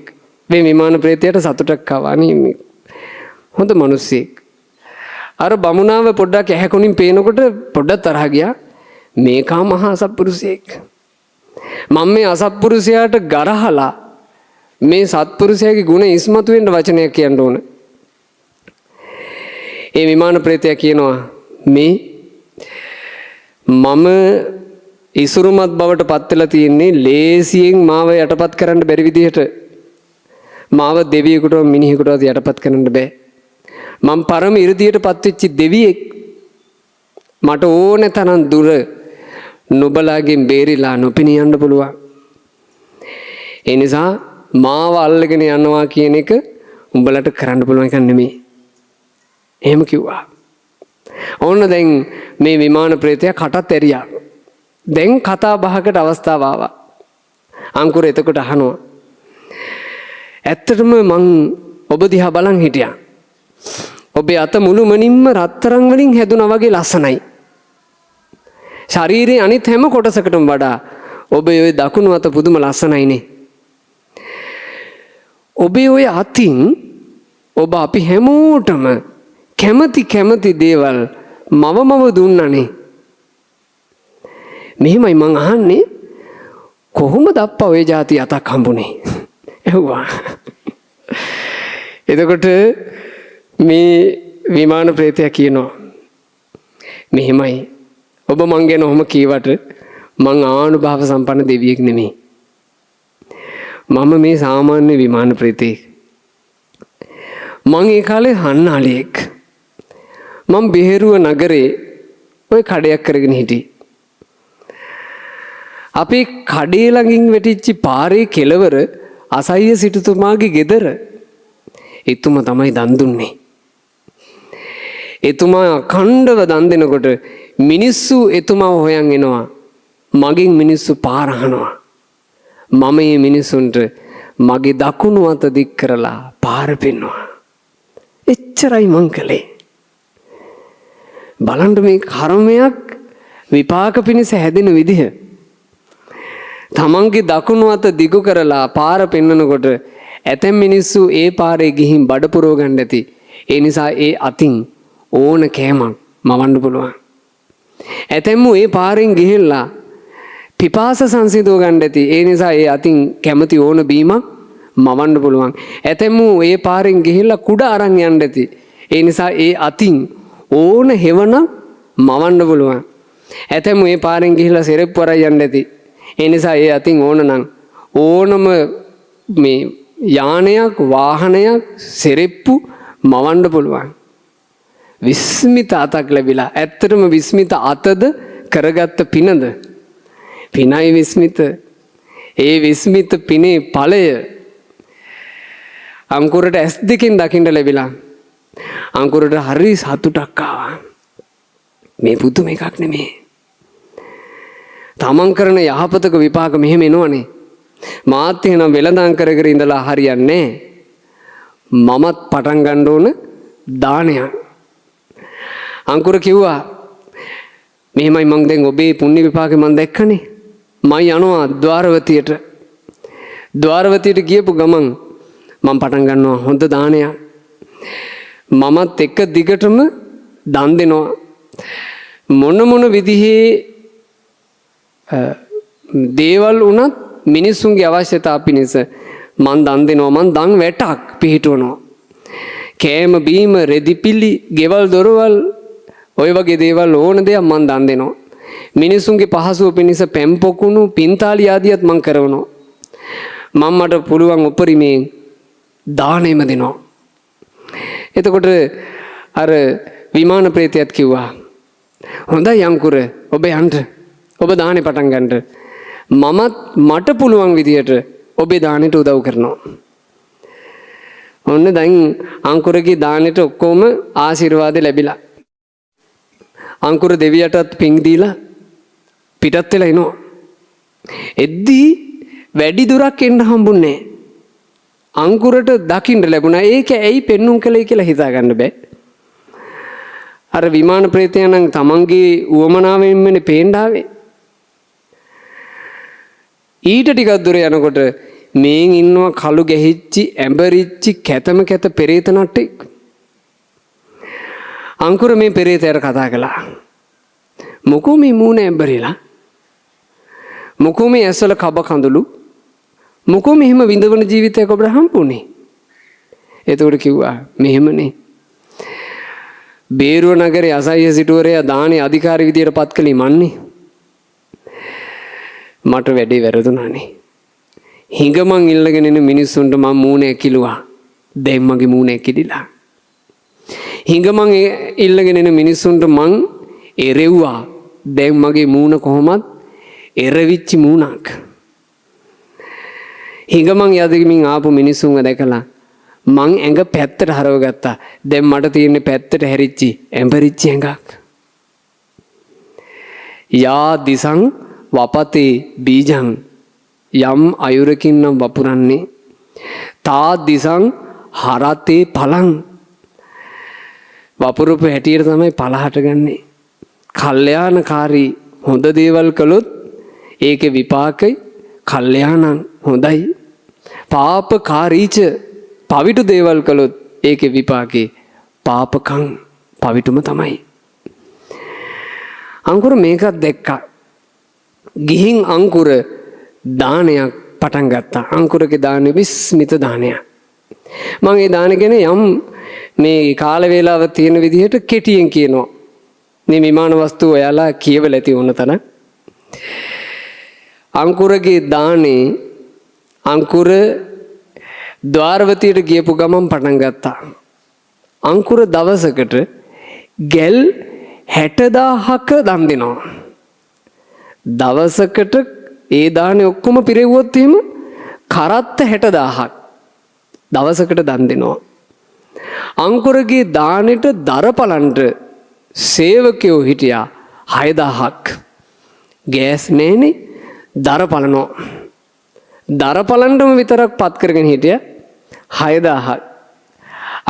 මේ විමාන ප්‍රේතයාට සතුටක් ආවා. අනේ මේ හොඳ මිනිස්සෙක්. අර බමුණාව පොඩ්ඩක් ඇහැ කොනින් පේනකොට පොඩ්ඩක් තරහ ගියා. මේකා මහා අසත්පුරුෂයෙක්. මම මේ අසත්පුරුෂයාට ගරහලා මේ සත්පුරුෂයාගේ ගුණ ඉස්මතු වෙන්න වචනයක් කියන්න ඕන. ඒ විමාන ප්‍රේතයා කියනවා මේ මම ඉසුරුමත් බවට පත් වෙලා තියෙන්නේ ලේසියෙන් මාව යටපත් කරන්න බැරි විදිහට. මාව දෙවියෙකුටවත් මිනිහෙකුටවත් යටපත් කරන්න බෑ. මං පරම 이르දියට පත්වෙච්ච දෙවියෙක්. මට ඕන තරම් දුර නුඹලාගෙන් බේරිලා නොපෙනී යන්න පුළුවන්. ඒ නිසා මාව අල්ලගෙන යනවා කියන එක උඹලට කරන්න පුළුවන් එකක් නෙමෙයි. එහෙම කිව්වා. ඕන්න දැන් මේ විමාන ප්‍රේතයා කටත් ඇරියා. දැන් කතා බහකට අවස්ථාව ආවා. අංකුර එතකොට අහනවා. ඇත්තටම මං ඔබ දිහා බලන් හිටියා. ඔබේ අත මුළුමනින්ම රත්තරන් වලින් හැදුනා වගේ ලස්සනයි. ශරීරයේ අනිත් හැම කොටසකටම වඩා ඔබේ ඔය දකුණු අත පුදුම ලස්සනයිනේ. ඔබේ ඔය අතින් ඔබ අපි හැමෝටම කැමති කැමති දේවල් මව මව දුන්නනේ. මෙහෙමයි මං අහන්නේ කොහොමද අප්පා ඔය જાති අතක් හම්බුනේ? ඇහුවා. එතකොට මේ විමාන ප්‍රේතයා කියනවා මෙහෙමයි ඔබ මං ගැන ඔහොම කීවට මං ආනුභාව සම්පන්න දෙවියෙක් නෙමෙයි. මම මේ සාමාන්‍ය විමාන ප්‍රේතයෙක්. මං ඒ කාලේ හන්නාලියෙක්. මං බෙහෙරුව නගරේ ඔය කඩයක් කරගෙන හිටියේ. අපේ කඩේ ළඟින් වැටිච්ච පාරේ කෙළවර අසయ్య සිටුතුමාගේ ගෙදර. එතුමා තමයි දන් දුන්නේ. එතුමා අඛණ්ඩව දන් දෙනකොට මිනිස්සු එතුමාව හොයන් එනවා. මගෙන් මිනිස්සු පාර අහනවා. මම මේ මිනිසුන්ට මගේ දකුණු අත දික් කරලා පාර පෙන්නුවා. එච්චරයි මං කළේ. බලන්න මේ කර්මයක් විපාක පිණිස හැදෙන විදිහ. තමන්ගේ දකුණු අත දිගු කරලා පාර පෙන්නකොට ඇතැම් මිනිස්සු ඒ පාරේ ගිහින් බඩ පුරව ගන්න ඇති. ඒ නිසා ඒ අතින් ඕන කෑමක් මවන්න පුළුවන්. ඇතැම්මු ඒ පාරෙන් ගිහිල්ලා පිපාස සංසිඳව ගන්න ඇති. ඒ නිසා ඒ අතින් කැමති ඕන බීමක් මවන්න පුළුවන්. ඇතැම්මු ඒ පාරෙන් ගිහිල්ලා කුඩ අරන් යන්න ඇති. ඒ නිසා ඒ අතින් ඕන හෙවණක් මවන්න පුළුවන්. ඇතැම්මු ඒ පාරෙන් ගිහිල්ලා සෙරෙප්පු අරන් යන්න ඇති. ඒ නිසා ඒ අතින් ඕන නම් ඕනම මේ යානයක් වාහනයක් සෙරෙප්පු මවන්න පුළුවන්. විස්මිත අතක් ලැබිලා. ඇත්තටම විස්මිත අතද කරගත්ත පිනද? පිනයි විස්මිත. ඒ විස්මිත පිනේ ඵලය අංකුරට ඇස් දෙකෙන් දකින්න ලැබිලා. අංකුරට හරි සතුටක් ආවා. මේ පුදුම එකක් නෙමේ. තමන් කරන යහපතක විපාක මෙහෙම එනවනේ. මාත් එහෙනම් වෙළඳාම් කර කර ඉඳලා හරියන්නේ මමත් පටන් ගන්න ඕන දානයක්. අංකුර කිව්වා මෙහෙමයි මං දැන් ඔබේ පුණ්‍ය විපාකේ මං දැක්කනේ. මං යනවා ද්වාරවතියට. ද්වාරවතියට ගියපු ගමන් මං පටන් ගන්නවා හොඳ දානයක්. මමත් එක දිගටම දන් දෙනවා. මොන මොන විදිහේ දේවල් වුණත් මිනිස්සුන්ගේ අවශ්‍යතාව පිණිස මං දන් දෙනවා. මං දන් වැටක් පිහිටුවනවා. කෑම බීම රෙදි පිලි ගෙවල් දොරවල් ඔය වගේ දේවල් ඕන දෙයක් මං දන් දෙනවා. මිනිස්සුන්ගේ පහසුව පිණිස පැන් පොකුණු පින්තාලි ආදියත් මං කරනවා. මං මට පුළුවන් උපරිමයෙන් දානෙම දෙනවා. එතකොට අර විමාන ප්‍රේතයත් කිව්වා හොඳයි අංකුර ඔබ යන්න. ඔබ දානේ පටන් ගන්නට. මමත් මට පුළුවන් විදියට ඔබේ දානෙට උදව් කරනවා. ඔන්න දැන් අංකුරගේ දානෙට ඔක්කොම ආශිර්වාද ලැබිලා. අංකුර දෙවියටත් පිං දීලා පිටත් වෙලා එනවා. එද්දී වැඩි දුරක් එන්න හම්බුන්නේ අංකුරට දකින්න ලැබුණා. ඒක ඇයි පෙන්නුම් කළේ කියලා හිතා ගන්න බෑ. අර විමාන ප්‍රේතයා නම් තමන්ගේ උවමනාවෙන්මනේ පේන්න ආවේ. ඊට ටිකක් දුර යනකොට මේන් ඉන්නවා කළු ගැහිච්චි ඇඹරිච්චි කැතම කැත පෙරේත නට්ටෙක්. අංකුර මේ පෙරේතයාට කතා කළා. මොකෝ මේ මූණ ඇඹරිලා? මොකෝ මේ ඇස්වල කබ කඳුළු? මොකෝ මෙහෙම විඳවන ජීවිතයක් ඔබට හම්බුනේ? එතකොට කිව්වා මෙහෙමනේ. බේරුව නගරේ අසහ්‍ය සිටුවරයා දානේ අධිකාරී විදියට පත් කළේ මන්නේ. මට වැඩේ වැරදුනානේ. හිඟමන් ඉල්ලගෙන එන මිනිස්සුන්ට මං මූණ ඇකිලුවා. දැන් මගේ මූණ ඇකිලිලා. හිඟමන් ඉල්ලගෙන එන මිනිස්සුන්ට මං එරෙව්වා. දැන් මගේ මූණ කොහොමත් එරවිච්ච මූණක්. හිඟමන් යදමින් ආපු මිනිස්සුන්ව දැකලා මං ඇඟ පැත්තට හරව ගත්තා. දැන් මට තියෙන්නේ පැත්තට හැරිච්චි ඇඹරිච්ච ඇඟක්. යා දිසං වපතේ බීජං යම් අයුරකින් නම් වපුරන්නේ තා දිසං හරතේ පලං වපුරපු හැටියට තමයි පල හටගන්නේ. කල්යාණකාරී හොඳ දේවල් කළොත් ඒකේ විපාකයි කල්යාණං හොඳයි. පාපකාරීච පවිටු දේවල් කළොත් ඒකේ විපාකේ පාපකං පවිටුම තමයි. අංකුර මේකත් දැක්කා. ගිහින් අංකුර දානයක් පටන් ගත්තා. අංකුරගේ දානෙ විස්මිත දානයක්. මං ඒ දාන ගැන යම් මේ කාල වේලාව තියෙන විදිහට කෙටියෙන් කියනවා. මේ විමාන වස්තු ඔයාලා කියවලා ඇති ඕන තරම්. අංකුරගේ දානේ අංකුර ද්වාරවතියට ගියපු ගමන් පටන් ගත්තා. අංකුර දවසකට ගැල් 60,000ක දන් දෙනවා. දවසකට ඒ දානේ ඔක්කොම පිරෙව්වොත් එහෙම කරත්ත 60,000ක් දවසකට දන් දෙනවා. අංකුරගේ දානෙට දරපලන්ට සේවකයෝ හිටියා 6,000ක්. ගෑස් නෑනේ, දරපලනවා. දරපලන්ටම විතරක් පත් කරගෙන හිටියා 6,000ක්.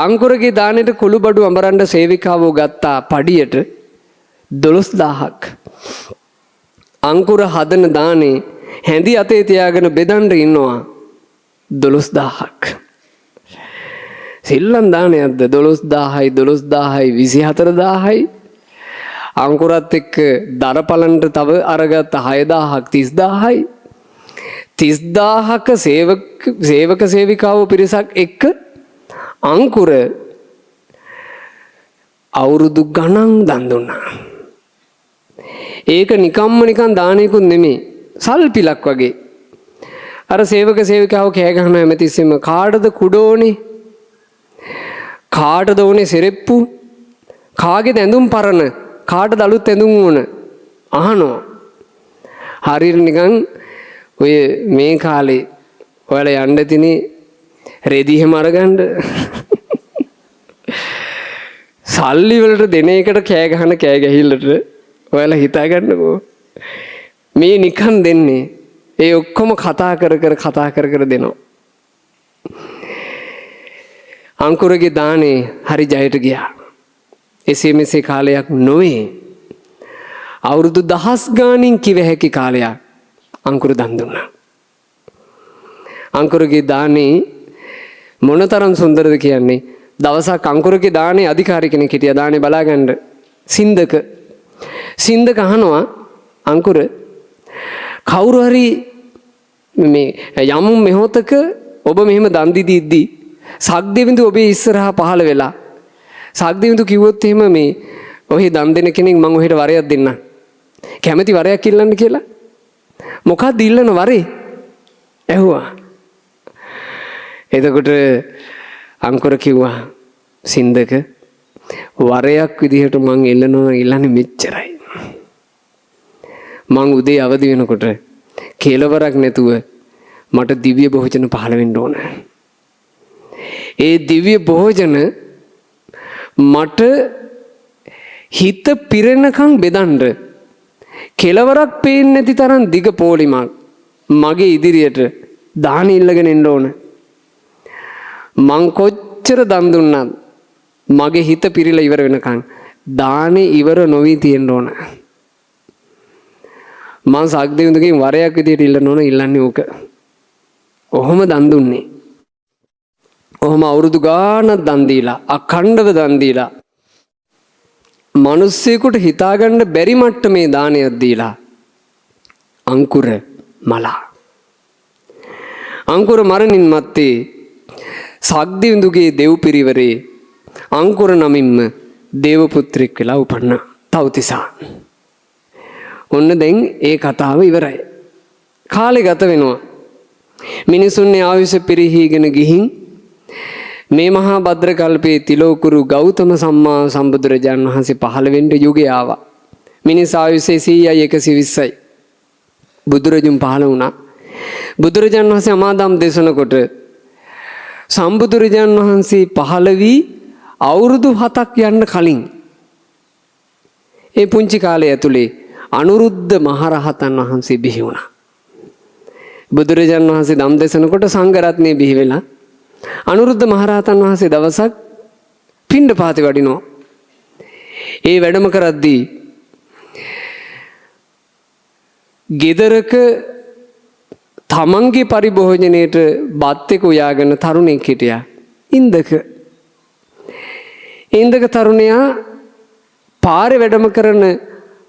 අංකුරගේ දානෙට කුළු බඩු අඹරන්න සේවිකාවෝ ගත්තා පඩියට 12,000ක්. අංකුර හදන දානේ හැඳි අතේ තියාගෙන බෙදන්න ඉන්නවා 12,000ක්. සෙල්ලම් දානයක්ද? 12,000යි 12,000යි 24,000යි. අංකුරත් එක්ක දරපලන්ට තව අරගත්ත 6,000ක් 30,000යි. 30,000ක සේවක සේවිකාවෝ පිරිසක් එක්ක අංකුර අවුරුදු ගණන් දන් දුන්නා. ඒක නිකම්ම නිකන් දානයකුත් නෙමෙයි, සල්පිලක් වගේ. අර සේවක සේවිකාව කෑ ගහන හැමතිස්සෙම කාටද කුඩ ඕනේ? කාටද ඕනේ සෙරෙප්පු? කාගේද ඇඳුම් පරණ? කාටද අලුත් ඇඳුම් ඕන? අහනවා. හරියට නිකන් ඔය මේ කාලේ ඔයාලා යන්න තිනේ රෙදි එහෙම අරගන්න. සල්ලි වලට දෙන එකට කෑ ගහන කෑ ගැහිල්ලට ඔයාලා හිතා ගන්නකෝ. මේ නිකන් දෙන්නේ. ඒ ඔක්කොම කතා කර කර කතා කර කර දෙනවා. අංකුරගේ දානේ හරි ජයට ගියා. එසේ මෙසේ කාලයක් නොවේ. අවුරුදු දහස් ගානින් කිව හැකි කාලයක් අංකුර දන් දුන්නා. අංකුරගේ දානේ මොනතරම් සුන්දරද කියන්නේ. දවසක් අංකුරගේ දානේ අධිකාරි කෙනෙක් හිටියා දානේ බලාගන්න. සින්දක. සින්දක අහනවා අංකුර කවුරු හරි මේ යම් මෙහොතක ඔබ මෙහෙම දන් දීදී ඉද්දි සක්දෙවිඳු ඔබේ ඉස්සරහා පහළ වෙලා සක්දෙවිඳු කිව්වොත් එහෙම මේ ඔහි දන් දෙන කෙනෙක් මං ඔහෙට වරයක් දෙන්න. කැමති වරයක් ඉල්ලන්න කියලා. මොකක්ද ඉල්ලන වරේ? ඇහුවා. එතකොට අංකුර කිව්වා සින්දක වරයක් විදිහට මං ඉල්ලනවා ඉල්ලන්නේ මෙච්චරයි. මං උදේ අවදි වෙනකොට කෙලවරක් නැතුව මට දිව්‍ය භෝජන පහළ වෙන්න ඕන. ඒ දිව්‍ය භෝජන මට හිත පිරෙනකන් බෙදන්න කෙලවරක් පේන්නේ නැති තරම් දිග පොලිමක් මගේ ඉදිරියට දාන ඉල්ලගෙන එන්න ඕන. මං කොච්චර දන් දුන්නත් මගේ හිත පිරීලා ඉවර වෙනකන් දානේ ඉවර නොවී තියෙන්න ඕන. මං සක්දෙවිඳුගෙන් වරයක් විදියට ඉල්ලන්න ඕන, ඉල්ලන්නේ ඕක. ඔහොම දන් දුන්නේ. ඔහොම අවුරුදු ගාණක් දන් දීලා අඛණ්ඩව දන් දීලා මිනිස්සෙකුට හිතාගන්න බැරි මට්ටමේ දානයක් දීලා අංකුර මලා. අංකුර මරණින් මත්තේ සක්දෙවිඳුගේ දෙව් පිරිවරේ අංකුර නමින්ම දේව පුත්‍රයෙක් වෙලා උපන්නා තව්තිසා. ඔන්න දැන් ඒ කතාව ඉවරයි. කාලේ ගත වෙනවා. මිනිසුන්ගේ ආයුෂ පිරිහීගෙන ගිහින් මේ මහා භද්‍ර කල්පයේ තිලෝකුරු ගෞතම සම්මා සම්බුදුරජාන් වහන්සේ පහළ වෙන්න යුගය ආවා. මිනිස් ආයුෂේ 100යි 120යි. බුදුරජුන් පහළ වුණා. බුදුරජාන් වහන්සේ අමාදම් දේශනකොට සම්බුදුරජාන් වහන්සේ පහළ වී අවුරුදු 7ක් යන්න කලින් ඒ පුංචි කාලය ඇතුලේ අනුරුද්ධ මහරහතන් වහන්සේ බිහි වුණා. බුදුරජාන් වහන්සේ දම් දෙසනකොට සංඝ රත්නය බිහි වෙලා අනුරුද්ධ මහරහතන් වහන්සේ දවසක් පිණ්ඩපාතේ වඩිනවා. ඒ වැඩම කරද්දී ගෙදරක තමන්ගේ පරිභෝජනයේට බත් එක උයාගෙන තරුණයෙක් හිටියා. ඉන්දක. ඉන්දක තරුණයා පාරේ වැඩම කරන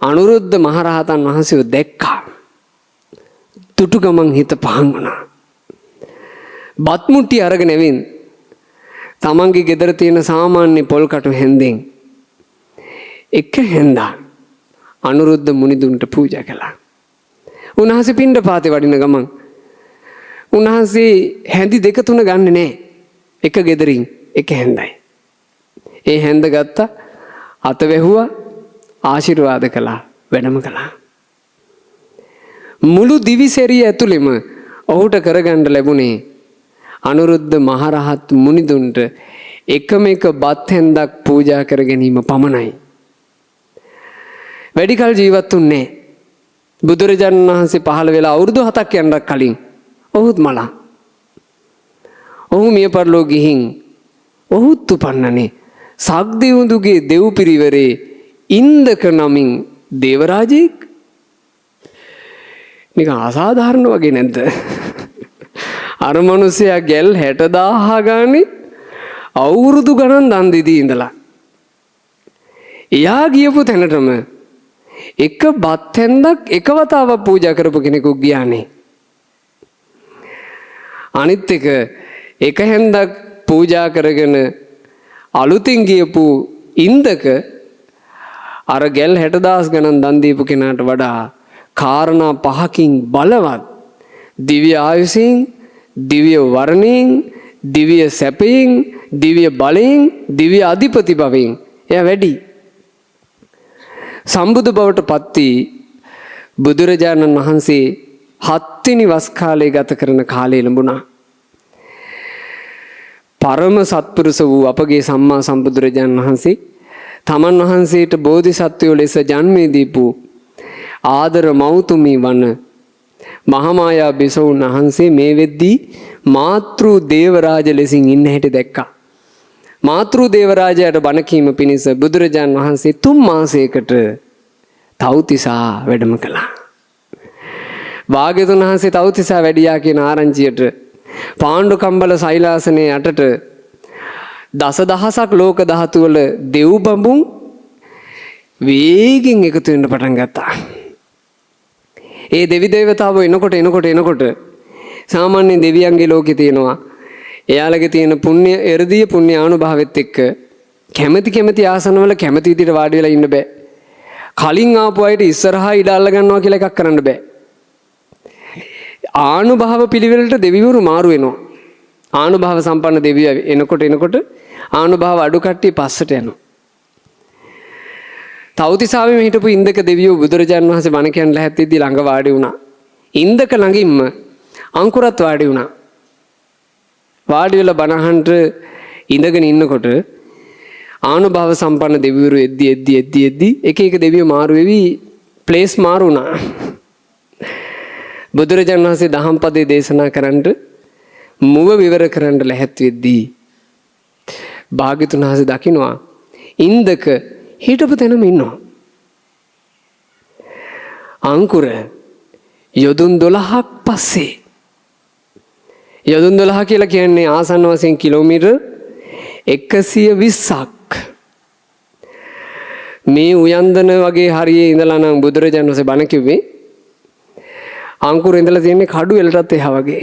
අනුරුද්ධ මහරහතන් වහන්සේව දැක්කා. තුටු ගමන් හිත පහන් වුණා. බත් මුට්ටි අරගෙන ඇවිත් තමන්ගේ ගෙදර තියෙන සාමාන්‍ය පොල් කටු හැන්දෙන් එක හැන්දක් අනුරුද්ධ මුනිදුන්ට පූජා කළා. උන්වහන්සේ පිණ්ඩපාතේ වඩින ගමන් උන්වහන්සේ හැඳි දෙක තුන ගන්නෙ නෑ. එක ගෙදරින් එක හැන්දයි. ඒ හැන්ද ගත්තා, අත වැහුවා, ආශිර්වාද කළා, වැඩම කළා. මුළු දිවිසෙරිය ඇතුළෙම ඔහුට කරගන්න ලැබුණේ අනුරුද්ධ මහරහත් මුනිදුන්ට එකම එක බත් හැන්දක් පූජා කර ගැනීම පමණයි. වැඩි කල ජීවත් වුණේ බුදුරජාණන් වහන්සේ පහළ වෙලා අවුරුදු 7ක් යනක් කලින් ඔහුත් මලා. ඔහු මිය පරලෝ ගිහින් ඔහුත් උපන්නනේ සක්දෙවිඳුගේ දෙව් පිරිවරේ ඉන්දක නමින් දේවරාජයෙක්. නිකන් අසාධාරණ වගේ නැද්ද? අර මිනිසයා ගැල් 60,000 ගානේ අවුරුදු ගණන් දන් දීදී ඉඳලා එයා ගියපු තැනටම එක බත් හැන්දක් එක වතාවක් පූජා කරපු කෙනෙකු ගියානේ. අනිත් එක එක හැන්දක් පූජා කරගෙන අලුතින් ගියපු ඉන්දක අර ගැල් 60,000 ගණන් දන් දීපු කෙනාට වඩා කාරණා පහකින් බලවත් දිව්‍ය ආයුෂයෙන්, දිව්‍ය වර්ණයෙන්, දිව්‍ය සැපයෙන්, දිව්‍ය බලයෙන්, දිව්‍ය අධිපති භවයෙන් එයා වැඩි. සම්බුදු බවට පත් වී බුදුරජාණන් වහන්සේ හත්වෙනි වස් කාලය ගත කරන කාලය ලැබුණා. පරම සත්පුරුෂ වූ අපගේ සම්මා සම්බුදුරජාණන් වහන්සේ තමන් වහන්සේට බෝධිසත්වයෝ ලෙස ජන්මය දීපු ආදර මෞතුමී වන මහාමායා බිසවුන් වහන්සේ මේ වෙද්දී මාතෘ දේවරාජ ලෙසින් ඉන්න හැටි දැක්කා. මාතෘ දේවරාජයාට බණ කීම පිණිස බුදුරජාන් වහන්සේ 3 මාසයකට තව්තිසා වැඩම කළා. භාග්‍යවතුන් වහන්සේ තව්තිසා වැඩියා කියන ආරංචියට පාණ්ඩු කම්බල ශෛලාසනයේ යටට දසදහසක් ලෝක ධාතු වල දෙව් බඹුන් වේගෙන් එකතු වෙන්න පටන් ගත්තා. ඒ දෙවි දේවතාවෝ එනකොට එනකොට එනකොට සාමාන්‍ය දෙවියන්ගේ ලෝකේ තියෙනවා එයාලගේ තියෙන පුණ්‍ය එර්දිය පුණ්‍ය ආනුභාවෙත් එක්ක කැමැති කැමැති ආසනවල කැමැති විදිහට වාඩි වෙලා ඉන්න බෑ. කලින් ආපු අයට ඉස්සරහා ඉඩ අල්ල ගන්නවා කියලා එකක් කරන්න බෑ. ආනුභාව පිළිවෙලට දෙවිවරු මාරු වෙනවා. ආනුභාව සම්පන්න දෙවියෝ එනකොට එනකොට ආනුභාව අඩු කට්ටිය පස්සට යනවා. තව්තිසාවෙම හිටපු ඉන්දක දෙවියෝ බුදුරජාණන් වහන්සේ බණ කියන්න ලැහැත්තිද්දී ළඟ වාඩි වුණා. ඉන්දක ළඟින්ම අංකුරත් වාඩි වුණා. වාඩි වෙලා බණ අහන්න ඉඳගෙන ඉන්නකොට ආනුභාව සම්පන්න දෙවිවරු එද්දි එද්දි එද්දි එද්දි එක එක දෙවියෝ මාරු වෙවි ප්ලේස් මාරු වුණා. බුදුරජාණන් වහන්සේ දහම් පදේ දේශනා කරන්නට මුව විවර කරන්න ලැහැත් වෙද්දී භාග්‍යතුන් වහන්සේ දකින්නවා ඉන්දක හිටපු තැනම ඉන්නවා. අංකුර යොදුන් 12ක් පස්සේ, යොදුන් 12 කියලා කියන්නේ ආසන්න වශයෙන් කිලෝමීටර් 120ක්. මේ උයන්දන වගේ හරියේ ඉඳලා නම් බුදුරජාණන් වහන්සේ බණ කිව්වේ අංකුර ඉඳලා තියෙන්නේ කඩු එලටත් එහා වගේ.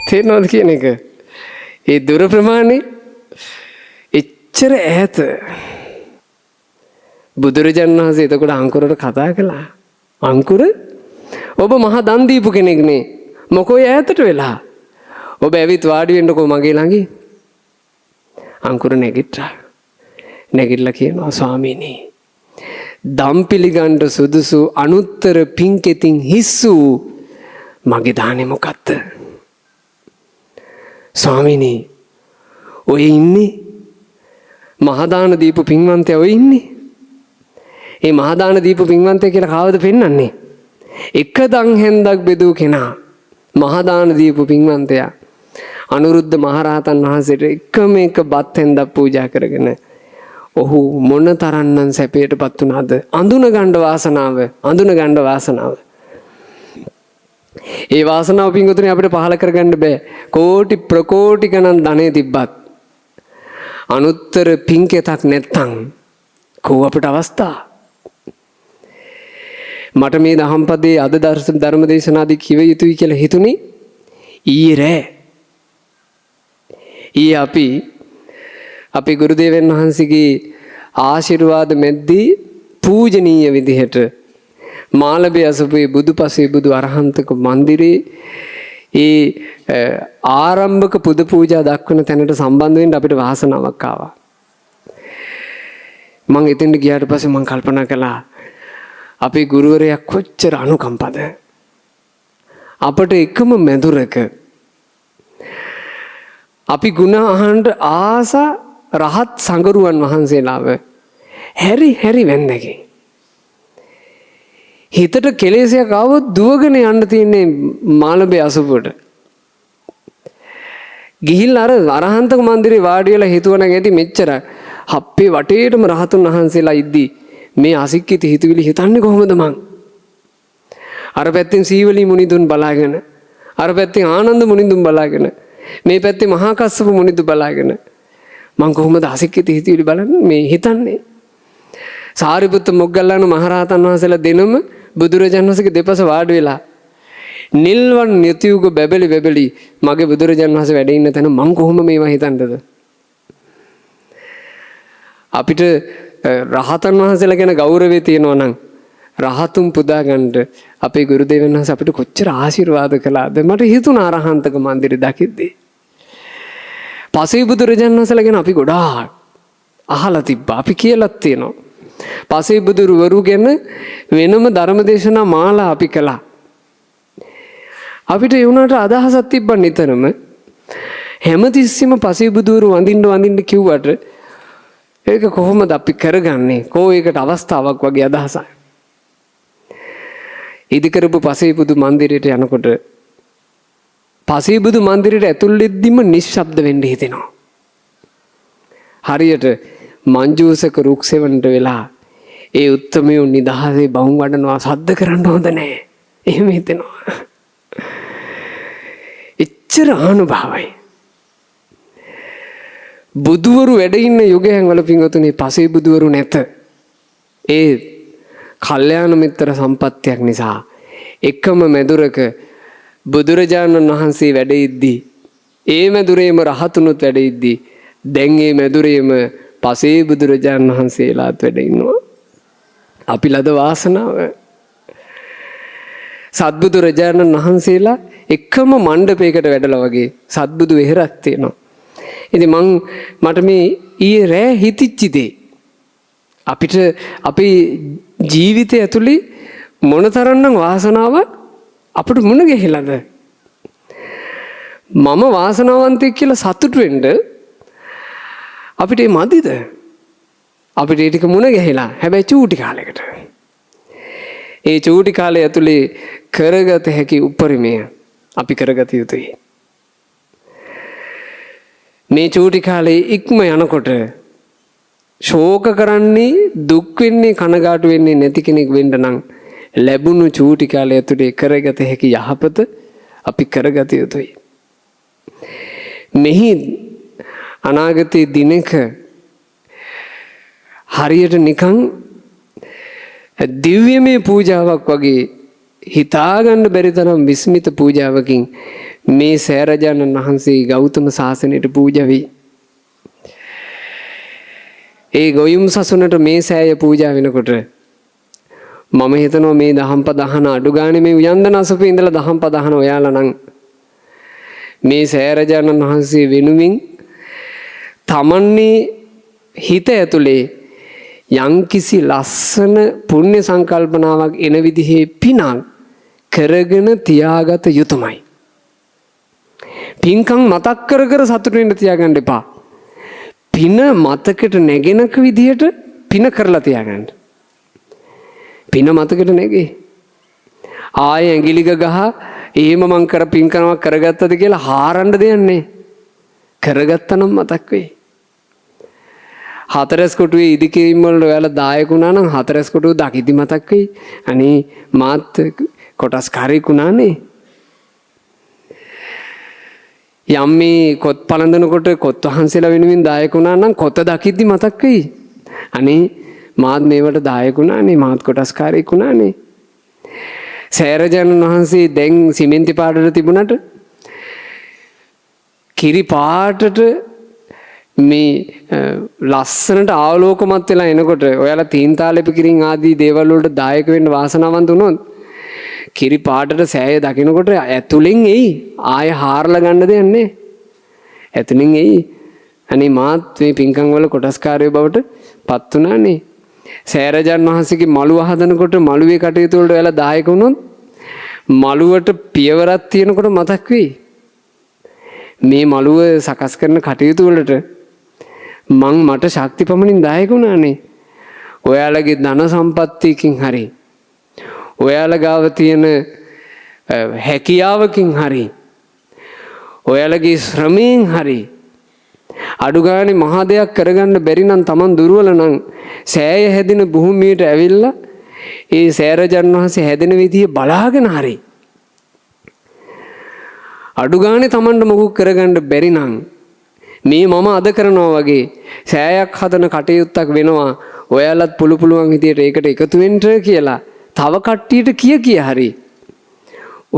තේරෙනවද කියන එක? ඒ දුර ප්‍රමාණය එච්චර ඈත. බුදුරජාණන් වහන්සේ එතකොට අංකුරට කතා කළා. අංකුර ඔබ මහා දන් දීපු කෙනෙක් නේ. මොකෝ ඈතට වෙලා? ඔබ ඇවිත් වාඩි වෙන්නකෝ මගේ ළඟින්. අංකුර නැගිට්ටා. නැගිටලා කියනවා ස්වාමීනි, දම් පිළිගන්න සුදුසු අනුත්තර පින්කෙතින් හිස් වූ මගේ දානේ මොකද්ද? ස්වාමීනි, ඔය ඉන්නේ මහා දාන දීපු පින්වන්තයා ඔය ඉන්නේ. ඒ මහා දාන දීපු පින්වන්තයා කියලා කාවද පෙන්වන්නේ? එක දන් හැන්දක් බෙදූ කෙනා මහා දාන දීපු පින්වන්තයා අනුරුද්ධ මහරහතන් වහන්සේට එකම එක බත් හැන්දක් පූජා කරගෙන ඔහු මොන තරම්නම් සැපයටපත් වුණාද? අඳුන ගන්න වාසනාව, අඳුන ගන්න වාසනාව. ඒ වාසනාව පින්වතුනි අපිට පහල කරගන්න බෑ. කෝටි ප්‍රකෝටි ගණන් ධනෙ තිබ්බත් අනුත්තර පින්කෙතක් නැත්තම් කෝ අපිට අවස්ථා. මට මේ දහම් පදේ අද ධර්ම දේශනාදී කිව යුතුයි කියලා හිතුනේ ඊයේ රෑ. ඊයේ අපි අපේ ගුරු දේවයන් වහන්සේගේ ආශිර්වාද මැද්දී පූජනීය විදිහට මාළඹේ අසපුවේ බුදුපසේ බුදු අරහන්තක මන්දිරේ ඒ ආරම්භක පුද පූජා දක්වන තැනට සම්බන්ධ වෙන්න අපිට වාසනාවක් ආවා. මං එතෙන්ට ගියාට පස්සේ මං කල්පනා කළා අපේ ගුරුවරයා කොච්චර අනුකම්පාද. අපට එකම මැදුරක අපි ගුණ අහන්න ආස රහත් සඟරුවන් වහන්සේලාව හැරි හැරි වැන්දකින්. හිතට කෙලෙසයක් ආවොත් දුවගෙන යන්න තියෙන්නේ මාළඹේ අසපුවට. ගිහිල්ලා අර අරහන්තක මන්දිරේ වාඩි වෙලා හිතුවනම් ඇති මෙච්චර හප්පේ වටේටම රහතුන් වහන්සේලා ඉද්දි මේ අසික්කිත හිතුවිලි හිතන්නේ කොහොමද මං? අර පැත්තෙන් සීවලී මුනිදුන් බලාගෙන, අර පැත්තෙන් ආනන්ද මුනිදුන් බලාගෙන, මේ පැත්තේ මහා කස්සප මුනිදු බලාගෙන මං කොහොමද අසික්කිත හිතුවිලි බලන්නේ මේ හිතන්නේ? සාරිපුත්ත මොග්ගල්ලාන මහරහතන් වහන්සේලා දෙනම බුදුරජාණන් වහන්සේගේ දෙපස වාඩි වෙලා නිල්වන් නිතියුග බැබලි බැබලි මගේ බුදුරජාණන් වහන්සේ වැඩ ඉන්න තැන මං කොහොම මේවා හිතන්නද? අපිට රහතන් වහන්සේලා ගැන ගෞරවය තියෙනවා නම් රහතුන් පුදා ගන්නට අපේ ගුරු දේවයන් වහන්සේ අපිට කොච්චර ආශිර්වාද කළාද? මට හිතුණා අරහන්තක මන්දිරය දකිද්දී. පසේ බුදුරජාණන් වහන්සේලා ගැන අපි ගොඩාක් අහලා තිබ්බා. අපි කියලාත් තියෙනවා. පසේ බුදුරවරු ගැන වෙනම ධර්මදේශනා මාලා අපි කළා. අපිට ඒ වුණාට අදහසක් තිබ්බා නිතරම හැමතිස්සෙම පසේ බුදුවරු වඳින්න වඳින්න කිව්වට ඒක කොහොමද අපි කරගන්නේ? කෝ ඒකට අවස්ථාවක් වගේ අදහසක්. ඉදි කරපු පසේ බුදු මන්දිරයට යනකොට පසේ බුදු මන්දිරයට ඇතුල් වෙද්දිම නිශ්ශබ්ද වෙන්න හිතෙනවා. හරියට මංජූසක රුක්සෙවණට වෙලා ඒ උත්තමයෝ නිදහසේ බවුන් වඩනවා සද්ද කරන්න හොඳ නෑ. එහෙම හිතෙනවා. එච්චර ආනුභාවයි. බුදුවරු වැඩ ඉන්න යුගයන් වල පින්වතුනි පසේ බුදුවරු නැත. ඒ කල්යාණ මිත්‍ර සම්පත්තියක් නිසා එකම මැදුරක බුදුරජාණන් වහන්සේ වැඩ ඉද්දී ඒ මැදුරේම රහතුනුත් වැඩ ඉද්දී දැන් ඒ මැදුරේම පසේ බුදුරජාණන් වහන්සේලාත් වැඩ ඉන්නවා. අපි ලද වාසනාව සත්බුදුරජාණන් වහන්සේලා එකම මණ්ඩපයකට වැඩලා වගේ සත්බුදු වෙහෙරක් තියෙනවා. ඉතින් මට මේ ඊයේ රෑ හිතිච්ච දේ අපිට අපේ ජීවිතය ඇතුලේ මොනතරම්නම් වාසනාවක් අපිට මුණ ගැහිලාද? මම වාසනාවන්තයෙක් කියලා සතුටු වෙන්න අපිට ඒ මදිද? අපිට ඒ ටික මුණ ගැහිලා. හැබැයි චූටි කාලයකට. ඒ චූටි කාලය ඇතුලේ කරගත හැකි උපරිමය අපි කරගත යුතුයි. මේ චූටි කාලේ ඉක්ම යනකොට ශෝක කරන්නේ, දුක් වෙන්නේ, කනගාටු වෙන්නේ නැති කෙනෙක් වෙන්න නම් ලැබුණු චූටි කාලය ඇතුලේ කරගත හැකි යහපත අපි කරගත යුතුයි. මෙහි අනාගතයේ දිනක හරියට නිකන් දිව්‍යමය පූජාවක් වගේ හිතාගන්න බැරි තරම් විස්මිත පූජාවකින් මේ සෑරජානන් වහන්සේ ගෞතම සාසනයට පූජා වෙයි. ඒ ගොයුම් සසුනට මේ සෑය පූජා වෙනකොට මම හිතනවා මේ දහම්පද අහන අඩු ගානේ මේ උයන්දන අසපේ ඉඳලා දහම්පද අහන ඔයාලා නම් මේ සෑරජානන් වහන්සේ වෙනුවෙන් තමන්නේ හිත ඇතුලේ යම්කිසි ලස්සන පුණ්‍ය සංකල්පනාවක් එන විදිහේ පිනක් කරගෙන තියාගත යුතුමයි. පින්කම් මතක් කර කර සතුටු වෙන්න තියාගන්න එපා. පින මතකට නැගෙනක විදිහට පින කරලා තියාගන්න. පින මතකට නැගේ. ආයේ ඇඟිලි ගහ එහෙම මං කර පින්කමක් කරගත්තද කියලා හාරන්න දෙයක් නෑ. කරගත්තා නම් මතක් වෙයි. හතරස් කොටුවේ ඉදිකිරීම වලට ඔයාලා දායක වුණා නම් හතරස් කොටුව දකිද්දි මතක් වෙයි. අනේ මාත් කොටස් කාරයෙක් වුණානේ. යම් මේ කොත් පළඳනකොට කොත් වහන්සේලා වෙනුවෙන් දායක වුණා නම් කොත දකිද්දි මතක් වෙයි. අනේ මාත් මේවට දායක වුණානේ, මාත් කොටස්කාරයෙක් වුණානේ. සෑරජානන් වහන්සේ දැන් සිමෙන්ති පාටට තිබුණට කිරි පාටට මේ ලස්සනට ආලෝකමත් වෙලා එනකොට ඔයාලා තීන්තාලෙප කිරින් ආදී දේවල් වලට දායක වෙන්න වාසනාවන්ත වුණොත් කිරි පාටට සෑය දකිනකොට ඇතුලෙන් එයි. ආය හාරලා ගන්න දෙයක් නෑ. ඇතුලෙන් එයි. අනේ මාත් මේ පින්කම් වල කොටස්කාරයෝ බවට පත් වුණානේ. සෑරජන් වහන්සේගේ මළුව හදනකොට මළුවේ කටයුතු වලට ඔයාලා දායක වුණොත් මළුවට පියවරක් තියෙනකොට මතක් වෙයි. මේ මළුව සකස් කරන කටයුතු වලට මං මට ශක්ති පමණින් දායක වුණානේ. ඔයාලගේ ධන සම්පත්තියකින් හරි, ඔයාලා ගාව තියෙන හැකියාවකින් හරි, ඔයාලගේ ශ්‍රමයෙන් හරි, අඩු ගානේ මහා දෙයක් කරගන්න බැරි නම්, තමන් දුර්වල නම්, සෑය හැදෙන භූමියට ඇවිල්ලා ඒ සෑරජන් වහන්සේ හැදෙන විදිය බලාගෙන හරි, අඩු ගානේ තමන්ට මොකුත් කරගන්න බැරි නම්, මේ මම අද කරනවා වගේ සෑයක් හදන කටයුත්තක් වෙනවා, ඔයාලත් පුළු පුළුවන් විදියට ඒකට එකතු වෙන්න කියලා තව කට්ටියට කිය කිය හරි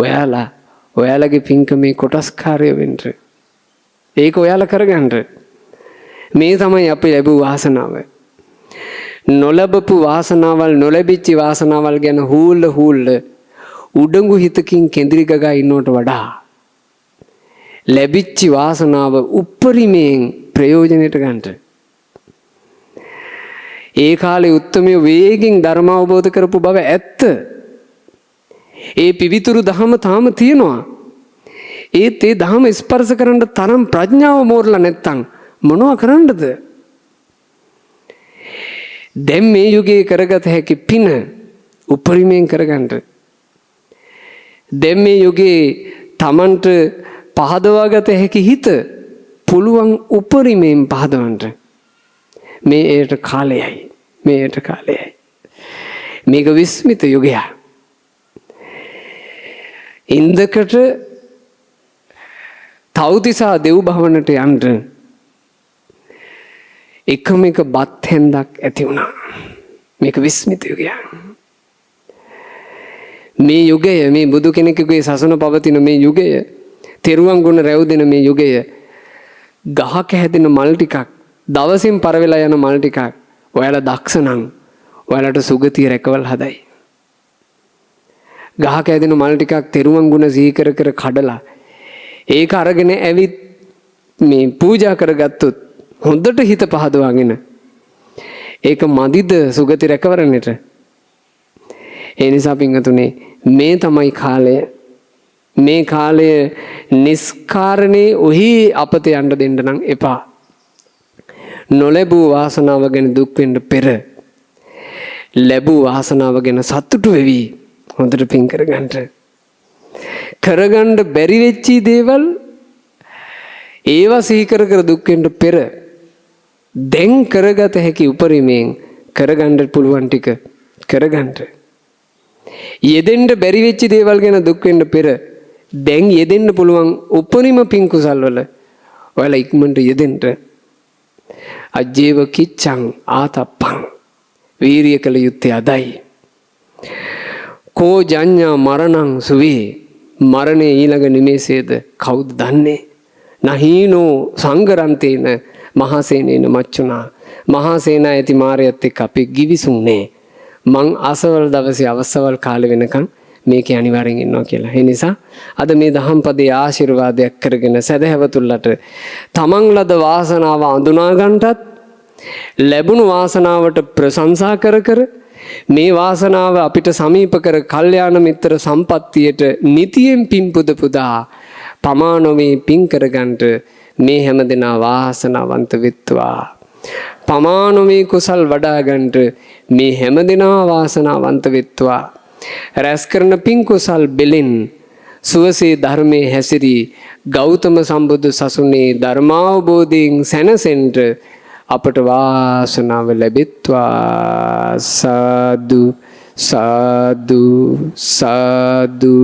ඔයාලා ඔයාලගේ පින්කමේ කොටස්කාරය වෙන්න. ඒක ඔයාලා කරගන්න. මේ තමයි අපි ලැබූ වාසනාව. නොලැබපු වාසනාවල්, නොලැබිච්ච වාසනාවල් ගැන හූල්ල හූල්ල උඩඟු හිතකින් කෙඳිරි ගගා ඉන්නවට වඩා ලැබිච්ච වාසනාව උප්පරිමයෙන් ප්‍රයෝජනෙට ගන්නට. ඒ කාලේ උත්තමයෝ වේගෙන් ධර්ම අවබෝධ කරපු බව ඇත්ත. ඒ පිවිතුරු දහම තාම තියෙනවා. ඒත් ඒ දහම ස්පර්ශ කරන්න තරම් ප්‍රඥාව මෝරලා නැත්තම් මොනවා කරන්නද? දැන් මේ යුගයේ කරගත හැකි පින උපරිමයෙන් කරගන්න. දැන් මේ යුගයේ තමන්ට පහදවාගත හැකි හිත පුළුවන් උපරිමයෙන් පහදවන්න. මේ එයට කාලයයි. මේ එයට කාලයයි. මේක විස්මිත යුගයක්. ඉන්දකට තව්තිසා දෙව් භවනට යන්න එකම එක බත් හැන්දක් ඇති වුණා. මේක විස්මිත යුගයක්. මේ යුගය, මේ බුදු කෙනෙකුගේ සසුන පවතින මේ යුගය, තෙරුවන් ගුණ රැව් දෙන මේ යුගය, ගහක හැදෙන මල් ටිකක්, දවසින් පර වෙලා යන මල් ටිකක් ඔයාලා දක්ෂ නම් ඔයාලට සුගතිය රැකවල් හදයි. ගහක හැදෙන මල් ටිකක් තෙරුවන් ගුණ සිහි කර කර කඩලා ඒක අරගෙන ඇවිත් මේ පූජා කරගත්තොත් හොඳට හිත පහදවාගෙන ඒක මදිද සුගති රැකවරණයට? ඒ නිසා පින්වතුනි, මේ තමයි කාලය. මේ කාලය නිස්කාරණේ ඔහි අපත යන්න දෙන්න නම් එපා. නොලැබූ වාසනාව ගැන දුක් වෙන්න පෙර ලැබූ වාසනාව ගැන සතුටු වෙවි හොඳට පින් කරගන්න. කරගන්න බැරි වෙච්චි දේවල් ඒවා සිහි කර කර දුක් වෙන්න පෙර දැන් කරගත හැකි උපරිමයෙන් කරගන්න පුළුවන් ටික කරගන්න. යෙදෙන්න බැරි වෙච්ච දේවල් ගැන දුක් වෙන්න පෙර දැන් යෙදෙන්න පුළුවන් උපරිම පින් කුසල් වල ඔයාලා ඉක්මනට යෙදෙන්න. අජ්ජේව කිච්ඡං ආතප්පං, වීරිය කළ යුත්තේ අදයි. කෝ ජඤ්ඤා මරණං සුවේ, මරණය ඊළඟ නිමේෂයේද කවුද දන්නේ? නහීනෝ සංගරන්තේන මහසේනේන මච්චුනා, මහා සේනා ඇති මාරයත් එක්ක අපි ගිවිසුන්නේ මං අසවල් දවසේ අවසවල් කාලෙ වෙනකන් මේකේ අනිවාර්යෙන් ඉන්නවා කියලා. ඒ නිසා අද මේ දහම් පදේ ආශිර්වාදයක් කරගෙන සදහැවතුල්ලට තමන් ලද වාසනාව අඳුනා ගන්නටත්, ලැබුණු වාසනාවට ප්‍රශංසා කර කර, මේ වාසනාව අපිට සමීප කර කල්යාණ මිත්‍ර සම්පත්තියට නිතියෙන් පින් පුද පුදා පමා නොවී පින් කරගන්නට මේ හැම දෙනා වාසනාවන්ත වෙත්වා. පමා නොවී කුසල් වඩා ගන්නට මේ හැම දෙනා වාසනාවන්ත වෙත්වා. රැස් කරන පින් කුසල් බෙලෙන් සුවසේ ධර්මයේ හැසිරී ගෞතම සම්බුදු සසුනේ ධර්මාවබෝධයෙන් සැනසෙන්න අපට වාසනාව ලැබෙත්වා. සාදු, සාදු, සාදු.